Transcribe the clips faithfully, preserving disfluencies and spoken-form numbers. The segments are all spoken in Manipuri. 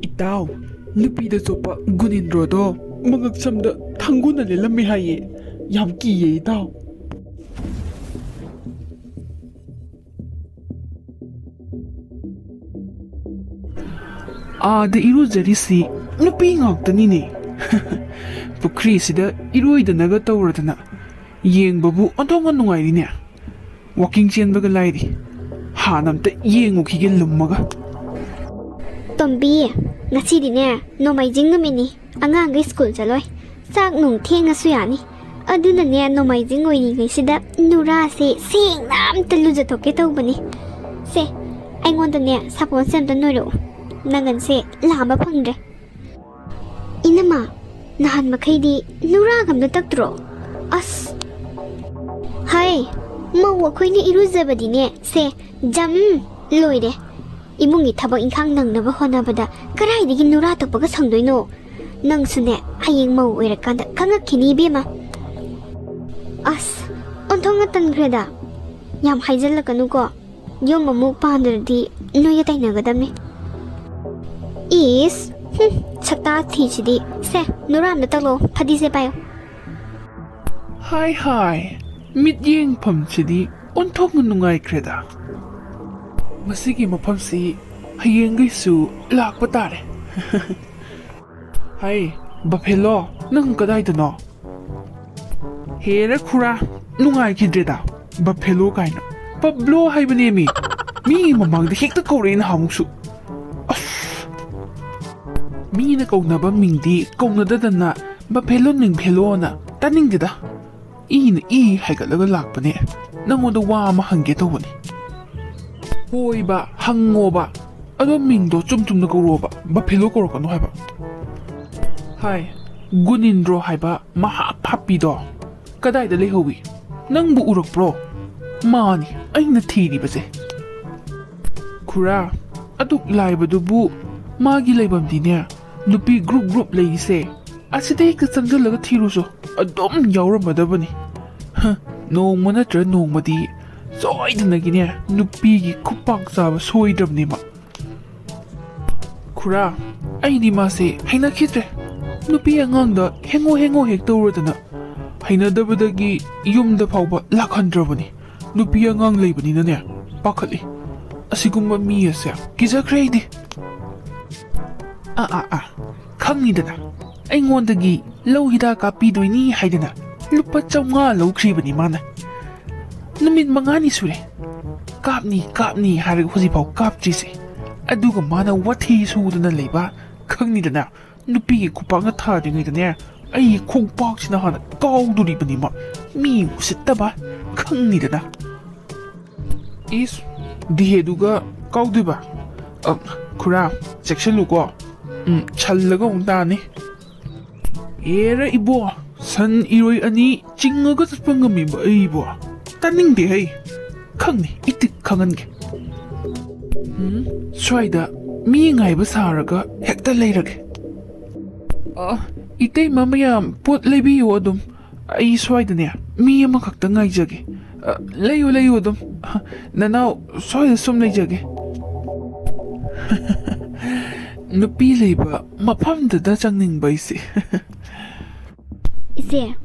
ꯏꯇꯥꯎ, ꯅꯨꯄꯤꯗ ꯆꯣꯞꯄ ꯒꯨꯅꯤꯟꯗ꯭ꯔꯣꯗꯣ ꯃꯉꯛꯁꯝꯗ ꯊꯥꯡꯒꯨꯅ ꯂꯦꯜꯂꯝꯃꯦ ꯍꯥꯏꯌꯦ꯫ ꯌꯥꯝ ꯀꯤꯌꯦ, ꯏꯇꯥꯎ꯫ ꯑꯥꯗ ꯏꯔꯨꯖꯔꯤꯁꯤ ꯅꯨꯄꯤ ꯉꯥꯛꯇꯅꯤꯅꯦ꯫ ꯄꯨꯈ꯭ꯔꯤꯁꯤꯗ ꯏꯔꯣꯏꯗꯅꯒ ꯇꯧꯔꯗꯅ ꯌꯦꯡꯕꯕꯨ ꯑꯣꯟꯊꯣꯛꯅ ꯅꯨꯡꯉꯥꯏꯔꯤꯅꯦ꯫ ꯋꯥꯀꯤꯡ ꯆꯦꯟꯕꯒ ꯂꯥꯏꯔꯤ꯫ ꯍꯥꯟꯅ ꯑꯝꯇ ꯌꯦꯡꯉꯨꯈꯤꯒꯦ ꯂꯨꯝꯃꯒ꯫ ꯇꯣꯝꯕꯤ, ꯉꯁꯤꯗꯤꯅꯦ ꯅꯣꯡꯃꯥꯏꯖꯤꯡ ꯅꯨꯃꯤꯠꯅꯤ꯫ ꯑꯉꯥꯡꯈꯩ ꯁ꯭ꯀꯨꯜ ꯆꯠꯂꯣꯏ꯫ ꯆꯥꯛ ꯅꯨꯡ ꯊꯦꯡꯉꯁꯨ ꯌꯥꯅꯤ꯫ ꯑꯗꯨꯅꯅꯦ, ꯅꯣꯡꯃꯥꯏꯖꯤꯡ ꯑꯣꯏꯔꯤꯉꯩꯁꯤꯗ ꯅꯨꯔꯥꯁꯦ ꯁꯦꯡꯅ ꯑꯝꯇ ꯂꯨꯖꯊꯣꯛꯀꯦ ꯇꯧꯕꯅꯤ꯫ ꯁꯦ, ꯑꯩꯉꯣꯟꯗꯅꯦ ꯁꯥꯄꯣꯟꯁꯦ ꯑꯝꯇ ꯅꯣꯏꯔꯛꯎ꯫ ꯅꯪꯒꯟꯁꯦ ꯂꯥꯝꯕ ꯐꯪꯗ꯭ꯔꯦ꯫ ꯏꯅꯝꯃ, ꯅꯍꯥꯟ ꯃꯈꯩꯗꯤ ꯅꯨꯔꯥꯒ ꯑꯝꯇ ꯇꯛꯇ꯭ꯔꯣ? ꯑꯁ! ꯍꯥꯏ, ꯃꯧ ꯑꯩꯈꯣꯏꯅ ꯏꯔꯨꯖꯕꯗꯤꯅꯦ, ꯁꯦ, ꯖꯝ! ꯂꯣꯏꯔꯦ꯫ ꯏꯃꯨꯡꯒꯤ ꯊꯕꯛ ꯏꯪꯈꯥꯡ ꯅꯪꯅꯕ ꯍꯣꯠꯅꯕꯗ ꯀꯗꯥꯏꯗꯒꯤ ꯅꯨꯔꯥ ꯇꯛꯄꯒ ꯁꯪꯗꯣꯏꯅꯣ? ꯅꯪꯁꯨꯅꯦ, ꯍꯌꯦꯡ ꯃꯧ ꯑꯣꯏꯔꯀꯥꯟꯗ ꯈꯪꯉꯛꯈꯤꯅꯤ, ꯏꯕꯦꯝꯃ꯫ ꯑꯁ! ꯑꯣꯟꯊꯣꯛꯅ ꯇꯟꯈ꯭ꯔꯦꯗ꯫ ꯌꯥꯝ ꯍꯥꯏꯖꯜꯂꯛꯀꯅꯨꯀꯣ꯫ ꯌꯨꯝ ꯑꯃꯨꯛ ꯄꯥꯟꯗ꯭ꯔꯗꯤ ꯅꯣꯏꯒ ꯇꯩꯅꯒꯗꯕꯅꯤ꯫ ꯏꯁ! ꯍꯨꯝ, ꯁꯛꯇꯥ ꯊꯤꯁꯤꯗꯤ꯫ ꯁꯦ, ꯅꯨꯔꯥ ꯑꯝꯇ ꯇꯛꯂꯛꯑꯣ, ꯐꯗꯤꯁꯦ ꯄꯥꯏꯌꯣ꯫ ꯍꯥꯏ ꯍꯥꯏ, ꯃꯤꯠꯌꯦꯡꯐꯝꯁꯤꯗꯤ ꯑꯣꯟꯊꯣꯛꯅ ꯅꯨꯡꯉꯥꯏꯈ꯭ꯔꯦꯗ꯫ ꯃꯁꯤꯒꯤ ꯃꯐꯝꯁꯤ ꯍꯌꯦꯡꯈꯩꯁꯨ ꯂꯥꯛꯄ ꯇꯥꯔꯦ꯫ ꯍꯥꯏ, ꯕꯐꯦꯂꯣ, ꯅꯪ ꯀꯗꯥꯏꯗꯅꯣ? ꯍꯦꯔ ꯈꯨꯔꯥ, ꯅꯨꯡꯉꯥꯏꯈꯤꯗ꯭ꯔꯦꯗ꯫ ꯕꯐꯦꯂꯣ ꯀꯥꯏꯅ꯫ ꯄꯕ꯭ꯂꯣ ꯍꯥꯏꯕꯅꯦꯃꯤ꯫ ꯃꯤꯒꯤ ꯃꯃꯥꯡꯗ ꯍꯦꯛꯇ ꯀꯧꯔꯛꯑꯦ ꯅꯍꯥꯟꯃꯨꯛꯁꯨ꯫ ꯑꯁ! ꯃꯤꯅ ꯀꯧꯅꯕ ꯃꯤꯡꯗꯤ ꯀꯧꯅꯗꯗꯅ ꯕꯐꯦꯂꯣ ꯅꯤꯡꯐꯦꯂꯣꯅ ꯇꯥꯅꯤꯡꯗꯦꯗ꯫ ꯏꯅ ꯏ ꯍꯥꯏꯒꯠꯂꯒ ꯂꯥꯛꯄꯅꯦ꯫ ꯅꯪꯉꯣꯟꯗ ꯋꯥ ꯑꯃ ꯍꯪꯒꯦ ꯇꯧꯕꯅꯤ꯫ ꯍꯣꯏꯕ, ꯍꯪꯉꯣꯕ꯫ ꯑꯗꯣ ꯃꯤꯡꯗꯣ ꯆꯨꯝ ꯆꯨꯝꯅ ꯀꯧꯔꯣꯕ꯫ ꯕꯐꯦꯂꯣ ꯀꯧꯔꯛꯀꯅꯨ ꯍꯥꯏꯕ꯫ ꯍꯥꯏ, ꯒꯨꯅꯤꯟꯗ꯭ꯔꯣ ꯍꯥꯏꯕ ꯃꯍꯥ ꯐꯥꯞꯄꯤꯗꯣ ꯀꯗꯥꯏꯗ ꯂꯩꯍꯧꯏ? ꯅꯪꯕꯨ ꯎꯔꯛꯄ꯭ꯔꯣ? ꯃꯥꯅꯤ ꯑꯩꯅ ꯊꯤꯔꯤꯕꯁꯦ꯫ ꯈꯨꯔꯥ, ꯑꯗꯨꯛ ꯂꯥꯏꯕꯗꯨꯕꯨ ꯃꯥꯒꯤ ꯂꯩꯐꯝꯗꯤꯅꯦ, ꯅꯨꯄꯤ ꯒ꯭ꯔꯨꯞ ꯒ꯭ꯔꯨꯞ ꯂꯩꯔꯤꯁꯦ꯫ ꯑꯁꯤꯗ ꯍꯦꯛꯇ ꯆꯪꯁꯤꯜꯂꯒ ꯊꯤꯔꯨꯁꯨ, ꯑꯗꯨꯝ ꯌꯥꯎꯔꯝꯃꯗꯕꯅꯤ꯫ ꯍ, ꯅꯣꯡꯃ ꯅꯠꯇ꯭ꯔ ꯅꯣꯡꯃꯗꯤ ꯁꯣꯏꯗꯅꯒꯤꯅꯦ ꯅꯨꯄꯤꯒꯤ ꯈꯨꯄꯥꯛ ꯆꯥꯕ ꯁꯣꯏꯗ꯭ꯔꯕꯅꯦ ꯃꯥ꯫ ꯈꯨꯔꯥ, ꯑꯩꯗꯤ ꯃꯥꯁꯦ ꯍꯩꯅꯈꯤꯗ꯭ꯔꯦ꯫ ꯅꯨꯄꯤ ꯑꯉꯥꯡꯗ ꯍꯦꯡꯉꯣ ꯍꯦꯡꯉꯣ ꯍꯦꯛ ꯇꯧꯔꯗꯅ, ꯍꯩꯅꯗꯕꯗꯒꯤ ꯌꯨꯝꯗ ꯐꯥꯎꯕ ꯂꯥꯛꯍꯟꯗ꯭ꯔꯕꯅꯤ꯫ ꯅꯨꯄꯤ ꯑꯉꯥꯡ ꯂꯩꯕꯅꯤꯅꯅꯦ, ꯄꯥꯈꯠꯂꯤ꯫ ꯑꯁꯤꯒꯨꯝꯕ ꯃꯤ ꯑꯁꯦ ꯀꯤꯖꯈ꯭ꯔꯦ ꯑꯩꯗꯤ꯫ ꯑꯥ, ꯑꯥ, ꯑꯥ, ꯈꯪꯉꯤꯗꯅ, ꯑꯩꯉꯣꯟꯗꯒꯤ ꯂꯧ ꯍꯤꯗꯥꯛ ꯀꯥꯞꯄꯤꯗꯣꯏꯅꯤ ꯍꯥꯏꯗꯅ ꯂꯨꯄꯥ ꯆꯥꯝꯃꯉꯥ ꯂꯧꯈ꯭ꯔꯤꯕꯅꯤ ꯃꯥꯅ꯫ ꯅꯨꯃꯤꯠ ꯃꯉꯥꯅꯤ ꯁꯨꯔꯦ, "ꯀꯥꯞꯅꯤ, ꯀꯥꯞꯅꯤ" ꯍꯥꯏꯔꯒ ꯍꯧꯖꯤꯛꯐꯥꯎ ꯀꯥꯞꯇ꯭ꯔꯤꯁꯦ꯫ ꯑꯗꯨꯒ ꯃꯥꯅ ꯋꯥꯊꯤ ꯁꯨꯗꯅ ꯂꯩꯕ, ꯈꯪꯉꯤꯗꯅ꯫ ꯅꯨꯄꯤꯒꯤ ꯈꯨꯄꯥꯛꯅ ꯊꯥꯗ꯭ꯔꯤꯉꯩꯗꯅꯦ, ꯑꯩꯒꯤ ꯈꯣꯡꯄꯥꯛꯁꯤꯅ ꯍꯥꯟꯅ ꯀꯥꯎꯗꯣꯔꯤꯕꯅꯤ ꯃꯥ, ꯃꯤ ꯎꯁꯤꯠꯇꯕ, ꯈꯪꯉꯤꯗꯅ꯫ ꯏꯁ, ꯗꯤꯍꯦꯗꯨꯒ ꯀꯥꯎꯗꯣꯏꯕ? ꯑ, ꯈꯨꯔꯥ, ꯆꯦꯛꯁꯤꯜꯂꯨꯀꯣ꯫ ꯎꯝ, ꯁꯜꯂꯒ ꯑꯃꯨꯛ ꯇꯥꯅꯤ꯫ ꯑꯦꯔ ꯏꯕꯣ, ꯁꯟ ꯏꯔꯣꯏ ꯑꯅꯤ ꯆꯤꯡꯉꯒ ꯆꯠꯄ ꯉꯝꯃꯤꯕ ꯑꯩꯕꯣ? ꯇꯥꯅꯤꯡꯗꯦ ꯍꯩ꯫ ꯈꯪꯅꯤ, ꯏꯇꯤꯛ ꯈꯪꯍꯟꯒꯦ꯫ ꯎꯝ, ꯁ꯭ꯋꯥꯏꯗ ꯃꯤ ꯉꯥꯏꯕ ꯁꯥꯔꯒ ꯍꯦꯛꯇ ꯂꯩꯔꯒꯦ꯫ ꯑ, ꯏꯇꯩꯃ ꯃꯌꯥꯝ, ꯄꯣꯠ ꯂꯩꯕꯤꯌꯨ ꯑꯗꯨꯝ꯫ ꯑꯩ ꯁ꯭ꯋꯥꯏꯗꯅꯦ ꯃꯤ ꯑꯃꯈꯛꯇ ꯉꯥꯏꯖꯒꯦ꯫ ꯑ, ꯂꯩꯌꯨ, ꯂꯩꯌꯨ ꯑꯗꯨꯝ꯫ ꯅꯅꯥꯎ ꯁ꯭ꯋꯥꯏꯗ ꯁꯨꯝ ꯂꯩꯖꯒꯦ꯫ ꯅꯨꯄꯤ ꯂꯩꯕ ꯃꯐꯝꯗꯨꯗ ꯆꯪꯅꯤꯡꯕ ꯑꯩꯁꯦ꯫ ꯏꯆꯦ,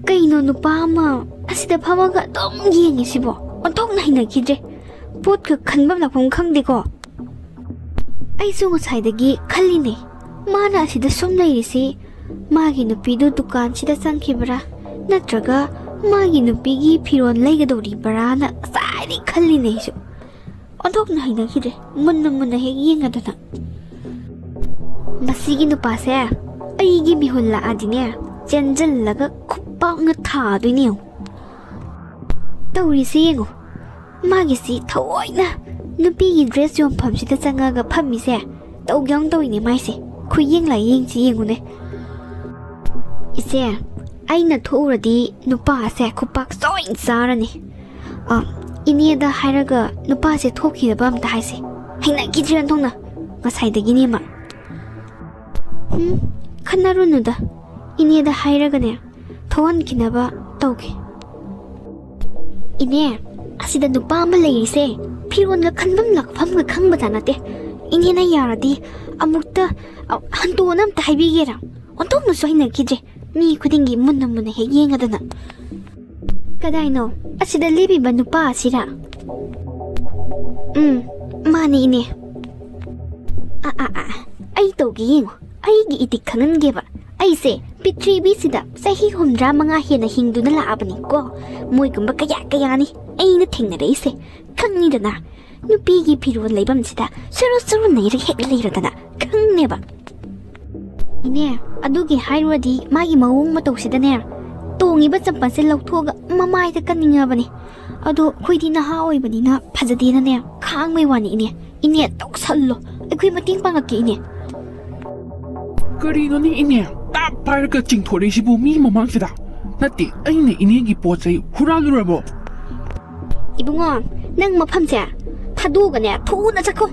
ꯀꯩꯅꯣ ꯅꯨꯄꯥ ꯑꯃ ꯑꯁꯤꯗ ꯐꯝꯃꯒ ꯑꯗꯨꯝ ꯌꯦꯡꯉꯤꯁꯤꯕꯣ? ꯑꯣꯟꯊꯣꯛꯅ ꯍꯩꯅꯈꯤꯗ꯭ꯔꯦ꯫ ꯄꯣꯠꯀ ꯈꯟꯐꯝ ꯂꯥꯛꯐꯝ ꯈꯪꯗꯦꯀꯣ꯫ ꯑꯩꯁꯨ ꯉꯁꯥꯏꯗꯒꯤ ꯈꯜꯂꯤꯅꯦ, ꯃꯥꯅ ꯑꯁꯤꯗ ꯁꯨꯝ ꯂꯩꯔꯤꯁꯤ ꯃꯥꯒꯤ ꯅꯨꯄꯤꯗꯨ ꯗꯨꯀꯥꯟꯁꯤꯗ ꯆꯪꯈꯤꯕ꯭ꯔꯥ, ꯅꯠꯇ꯭ꯔꯒ ꯃꯥꯒꯤ ꯅꯨꯄꯤꯒꯤ ꯐꯤꯔꯣꯜ ꯂꯩꯒꯗꯧꯔꯤꯕ꯭ꯔꯥꯅ ꯉꯁꯥꯏꯗꯒꯤ ꯈꯜꯂꯤꯅꯦ ꯑꯩꯁꯨ꯫ ꯑꯣꯟꯊꯣꯛꯅ ꯍꯩꯅꯈꯤꯗ꯭ꯔꯦ, ꯃꯨꯟꯅ ꯃꯨꯟꯅ ꯍꯦꯛ ꯌꯦꯡꯉꯗꯅ꯫ ꯃꯁꯤꯒꯤ ꯅꯨꯄꯥꯁꯦ ꯑꯩꯒꯤ ꯃꯤꯍꯨꯟ ꯂꯥꯛꯑꯗꯤꯅꯦ, ꯆꯦꯟꯖꯜꯂꯒ ꯈꯨꯄꯥꯛꯅ ꯊꯥꯗꯣꯏꯅꯦ ꯌꯦꯡꯉꯨ꯫ ꯇꯧꯔꯤꯁꯦ ꯌꯦꯡꯉꯨ, ꯃꯥꯒꯤꯁꯤ ꯊꯑꯣꯏꯅ ꯅꯨꯄꯤꯒꯤ ꯗ꯭ꯔꯦꯁ ꯌꯣꯟꯐꯝꯁꯤꯗ ꯆꯪꯉꯒ ꯐꯝꯃꯤꯁꯦ ꯇꯧꯒꯦ ꯌꯥꯎꯅ ꯇꯧꯔꯤꯅꯦ ꯃꯥꯏꯁꯦ꯫ ꯈꯨꯌꯦꯡ ꯂꯥꯏꯌꯦꯡꯁꯤ ꯌꯦꯡꯉꯨꯅꯦ꯫ ꯏꯆꯦ, ꯑꯩꯅ ꯊꯣꯛꯎꯔꯗꯤ ꯅꯨꯄꯥꯁꯦ ꯈꯨꯄꯥꯛ ꯁꯣꯏꯅ ꯆꯥꯔꯅꯤ꯫ ꯑ, ꯏꯅꯦꯗ ꯍꯥꯏꯔꯒ ꯅꯨꯄꯥꯁꯦ ꯊꯣꯛꯈꯤꯅꯕ ꯑꯝꯇ ꯍꯥꯏꯁꯦ꯫ ꯍꯩꯅꯈꯤꯗ꯭ꯔꯦ ꯑꯣꯟꯊꯣꯛꯅ꯫ ꯉꯁꯥꯏꯗꯒꯤꯅꯦ ꯃꯥ꯫ ꯍꯨꯝ, ꯈꯟꯅꯔꯨꯅꯨꯗ꯫ ꯏꯅꯦꯗ ꯍꯥꯏꯔꯒꯅꯦ, ꯊꯣꯛꯍꯟꯈꯤꯅꯕ ꯇꯧꯒꯦ꯫ ꯏꯅꯦ, ꯑꯁꯤꯗ ꯅꯨꯄꯥ ꯑꯃ ꯂꯩꯔꯤꯁꯦ ꯐꯤꯔꯣꯟꯒ ꯈꯟꯐꯝ ꯂꯥꯛꯐꯝꯒ ꯈꯪꯕꯖꯥꯠ ꯅꯠꯇꯦ꯫ ꯏꯅꯦꯅ ꯌꯥꯔꯗꯤ ꯑꯃꯨꯛꯇ, ꯑ, ꯍꯟꯗꯣꯛꯅ ꯑꯝꯇ ꯍꯥꯏꯕꯤꯒꯦꯔꯥ? ꯑꯣꯟꯊꯣꯛꯅꯁꯨ ꯍꯩꯅꯈꯤꯗ꯭ꯔꯦ꯫ ꯃꯤ ꯈꯨꯗꯤꯡꯒꯤ ꯃꯨꯟꯅ ꯃꯨꯟꯅ ꯍꯦꯛ ꯌꯦꯡꯉꯗꯅ꯫ ꯀꯗꯥꯏꯅꯣ? ꯑꯁꯤꯗ ꯂꯦꯞꯄꯤꯕ ꯅꯨꯄꯥ ꯑꯁꯤꯔꯥ? ꯎꯝ, ꯃꯥꯅꯤ, ꯏꯅꯦ꯫ ꯑ, ꯑ, ꯑ, ꯑꯩ ꯇꯧꯒꯦ ꯌꯦꯡꯉꯨ꯫ ꯑꯩꯒꯤ ꯏꯇꯤꯛ ꯈꯪꯍꯟꯒꯦꯕ꯫ ꯑꯩꯁꯦ ꯄ꯭ꯔꯤꯊꯤꯕꯤꯁꯤꯗ ꯆꯍꯤ ꯍꯨꯝꯗ꯭ꯔꯥ ꯃꯉꯥ ꯍꯦꯟꯅ ꯍꯤꯡꯗꯨꯅ ꯂꯥꯛꯑꯕꯅꯤꯀꯣ꯫ ꯃꯣꯏꯒꯨꯝꯕ ꯀꯌꯥ ꯀꯌꯥꯅꯤ ꯑꯩꯅ ꯊꯦꯡꯅꯔꯛꯏꯁꯦ꯫ ꯈꯪꯉꯤꯗꯅ, ꯅꯨꯄꯤꯒꯤ ꯐꯤꯔꯣꯜ ꯂꯩꯐꯝꯁꯤꯗ ꯁꯨꯔꯨ ꯁꯨꯔꯨ ꯅꯩꯔꯒ ꯍꯦꯛ ꯂꯩꯔꯗꯅ꯫ ꯈꯪꯅꯦꯕ꯫ ꯏꯅꯦ, ꯑꯗꯨꯒꯤ ꯍꯥꯏꯔꯨꯔꯗꯤ ꯃꯥꯒꯤ ꯃꯑꯣꯡ ꯃꯇꯧꯁꯤꯗꯅꯦ, ꯇꯣꯡꯉꯤꯕ ꯆꯝꯄꯜꯁꯦ ꯂꯧꯊꯣꯛꯑꯒ ꯃꯃꯥꯏꯗ ꯀꯟꯅꯤꯡꯉꯕꯅꯤ꯫ ꯑꯗꯣ ꯑꯩꯈꯣꯏꯗꯤ ꯅꯍꯥ ꯑꯣꯏꯕꯅꯤꯅ ꯐꯖꯗꯦꯅꯅꯦ, ꯈꯥꯡꯕꯩ ꯋꯥꯅꯤ ꯏꯅꯦ꯫ ꯏꯅꯦ, ꯇꯧꯁꯜꯂꯣ, ꯑꯩꯈꯣꯏ ꯃꯇꯦꯡ ꯄꯥꯡꯉꯛꯀꯦ ꯏꯅꯦ꯫ ꯀꯔꯤꯅꯣꯅꯦ ꯏꯅꯦ, ꯇꯥꯞ ꯄꯥꯏꯔꯒ ꯆꯤꯡꯊꯣꯔꯛꯏꯁꯤꯕꯨ ꯃꯤ ꯃꯃꯥꯡꯁꯤꯗ? ꯅꯠꯇꯦ, ꯑꯩꯅ ꯏꯅꯦꯒꯤ ꯄꯣꯠ ꯆꯩ ꯍꯨꯔꯥꯜꯂꯨꯔꯕꯣ? ꯏꯕꯨꯡꯉꯣ, ꯅꯪ ꯃꯐꯝꯁꯦ ꯊꯥꯗꯣꯛꯑꯒꯅꯦ ꯊꯨꯅ ꯆꯠꯈꯣ꯫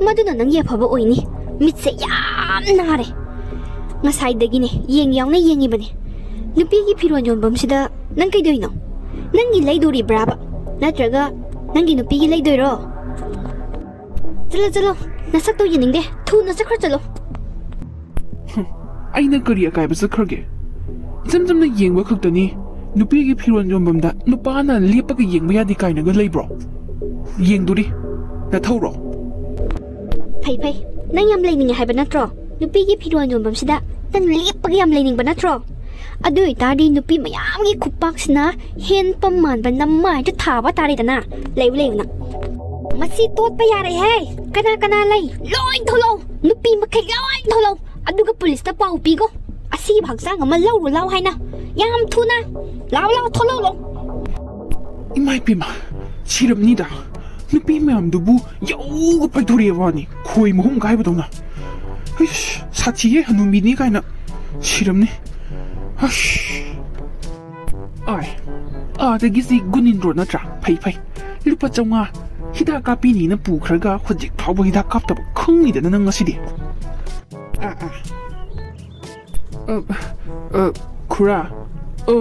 ꯃꯗꯨꯅ ꯅꯪꯒꯤ ꯑꯐꯕ ꯑꯣꯏꯅꯤ꯫ ꯃꯤꯠꯁꯦ ꯌꯥꯝ ꯅꯥꯔꯦ꯫ ꯉꯁꯥꯏꯗꯒꯤꯅꯦ ꯌꯦꯡ ꯌꯥꯎꯅ ꯌꯦꯡꯉꯤꯕꯅꯦ꯫ ꯅꯨꯄꯤꯒꯤ ꯐꯤꯔꯣꯜ ꯌꯣꯟꯐꯝꯁꯤꯗ ꯅꯪ ꯀꯩꯗꯧꯏꯅꯣ? ꯅꯪꯒꯤ ꯂꯩꯗꯣꯔꯤꯕ꯭ꯔꯥꯕ? ꯅꯠꯇ꯭ꯔꯒ ꯅꯪꯒꯤ ꯅꯨꯄꯤꯒꯤ ꯂꯩꯗꯣꯏꯔꯣ? ꯆꯠꯂꯣ, ꯆꯠꯂꯣ, ꯅꯁꯛꯇꯣ ꯌꯦꯡꯅꯤꯡꯗꯦ꯫ ꯊꯨꯅ ꯆꯠꯈ꯭ꯔꯣ, ꯆꯠꯂꯣ꯫ ꯍꯨꯝ, ꯑꯩꯅ ꯀꯔꯤ ꯑꯀꯥꯏꯕ ꯆꯠꯈ꯭ꯔꯒꯦ? ꯏꯆꯝ ꯆꯝꯅ ꯌꯦꯡꯕ ꯈꯛꯇꯅꯤ꯫ ꯅꯨꯄꯤꯒꯤ ꯐꯤꯔꯣꯜ ꯌꯣꯟꯐꯝꯗ ꯅꯨꯄꯥꯅ ꯂꯦꯞꯄꯒ ꯌꯦꯡꯕ ꯌꯥꯗꯦ ꯀꯥꯏꯅꯒ ꯂꯩꯕ꯭ꯔꯣ? ꯌꯦꯡꯗꯣꯔꯤ꯫ ꯅꯊꯧꯔꯣ? ꯐꯩ, ꯐꯩ꯫ ꯅꯪ ꯌꯥꯝ ꯂꯩꯅꯤꯡꯉꯦ ꯍꯥꯏꯕ ꯅꯠꯇ꯭ꯔꯣ? ꯅꯨꯄꯤꯒꯤ ꯐꯤꯔꯣꯜ ꯌꯣꯟꯐꯝꯁꯤꯗ ꯅꯪ ꯂꯦꯞꯄꯒ ꯌꯥꯝ ꯂꯩꯅꯤꯡꯕ ꯅꯠꯇ꯭ꯔꯣ? ꯑꯗꯨ ꯑꯣꯏꯇꯥꯔꯗꯤ ꯅꯨꯄꯤ ꯃꯌꯥꯝꯒꯤ ꯈꯨꯄꯥꯛꯁꯤꯅ ꯍꯦꯟ ꯄꯝ ꯃꯥꯟꯕ ꯅꯃꯥꯏꯗ ꯊꯥꯕ ꯇꯥꯔꯦꯗꯅ꯫ ꯂꯩꯌꯨ, ꯂꯩꯌꯨ ꯅꯪ꯫ ꯃꯁꯤ ꯇꯣꯠꯄ ꯌꯥꯔꯦꯍꯦ꯫ ꯀꯅꯥ ꯀꯅꯥ ꯂꯩ? ꯂꯣꯏ ꯊꯣꯛꯂꯛꯑꯣ꯫ ꯅꯨꯄꯤ ꯃꯈꯩ ꯂꯣꯏ ꯊꯣꯛꯂꯛꯑꯣ꯫ ꯑꯗꯨꯒ ꯄꯨꯂꯤꯁꯇ ꯄꯥꯎ ꯄꯤꯒꯣ꯫ ꯑꯁꯤꯕ ꯍꯛꯆꯥꯡ ꯑꯃ ꯂꯧꯔꯨ ꯂꯥꯎ ꯍꯥꯏꯅ꯫ ꯌꯥꯝ ꯊꯨꯅ꯫ ꯂꯥꯎ, ꯂꯥꯎ, ꯊꯣꯛꯂꯛꯑꯣ꯫ ꯏꯃꯥ ꯏꯄꯦꯝꯃ, ꯁꯤꯔꯝꯅꯤꯗ꯫ ꯅꯨꯄꯤ ꯃꯌꯥꯝꯗꯨꯕꯨ ꯌꯧꯒ ꯄꯥꯏꯊꯣꯔꯛꯑꯦ ꯋꯥꯅꯤ, ꯈꯣꯏ ꯃꯍꯨꯝ ꯀꯥꯏꯕꯗꯧꯅ꯫ ꯍꯩꯁ, ꯁꯥꯊꯤꯌꯦ ꯍꯅꯨꯕꯤꯅꯤ ꯀꯥꯏꯅ꯫ ꯁꯤꯔꯝꯅꯤ꯫ ꯑꯁ꯫ ꯑꯥꯏ, ꯑꯥꯗꯒꯤꯁꯤ ꯒꯨꯅꯤꯟꯗ꯭ꯔꯣ ꯅꯠꯇ꯭ꯔꯥ? ꯐꯩ, ꯐꯩ꯫ ꯂꯨꯄꯥ ꯆꯥꯝꯃꯉꯥ ꯍꯤꯗꯥꯛ ꯀꯥꯞꯄꯤꯅꯤꯅ ꯄꯨꯈ꯭ꯔꯒ ꯍꯧꯖꯤꯛ ꯐꯥꯎꯕ ꯍꯤꯗꯥꯛ ꯀꯥꯞꯇꯕ ꯈꯪꯉꯤꯗꯅ ꯅꯪ ꯉꯁꯤꯗꯤ꯫ ꯑꯥ, ꯑꯥ꯫ ꯑ, ꯑ, ꯈꯨꯔꯥ, ꯑ,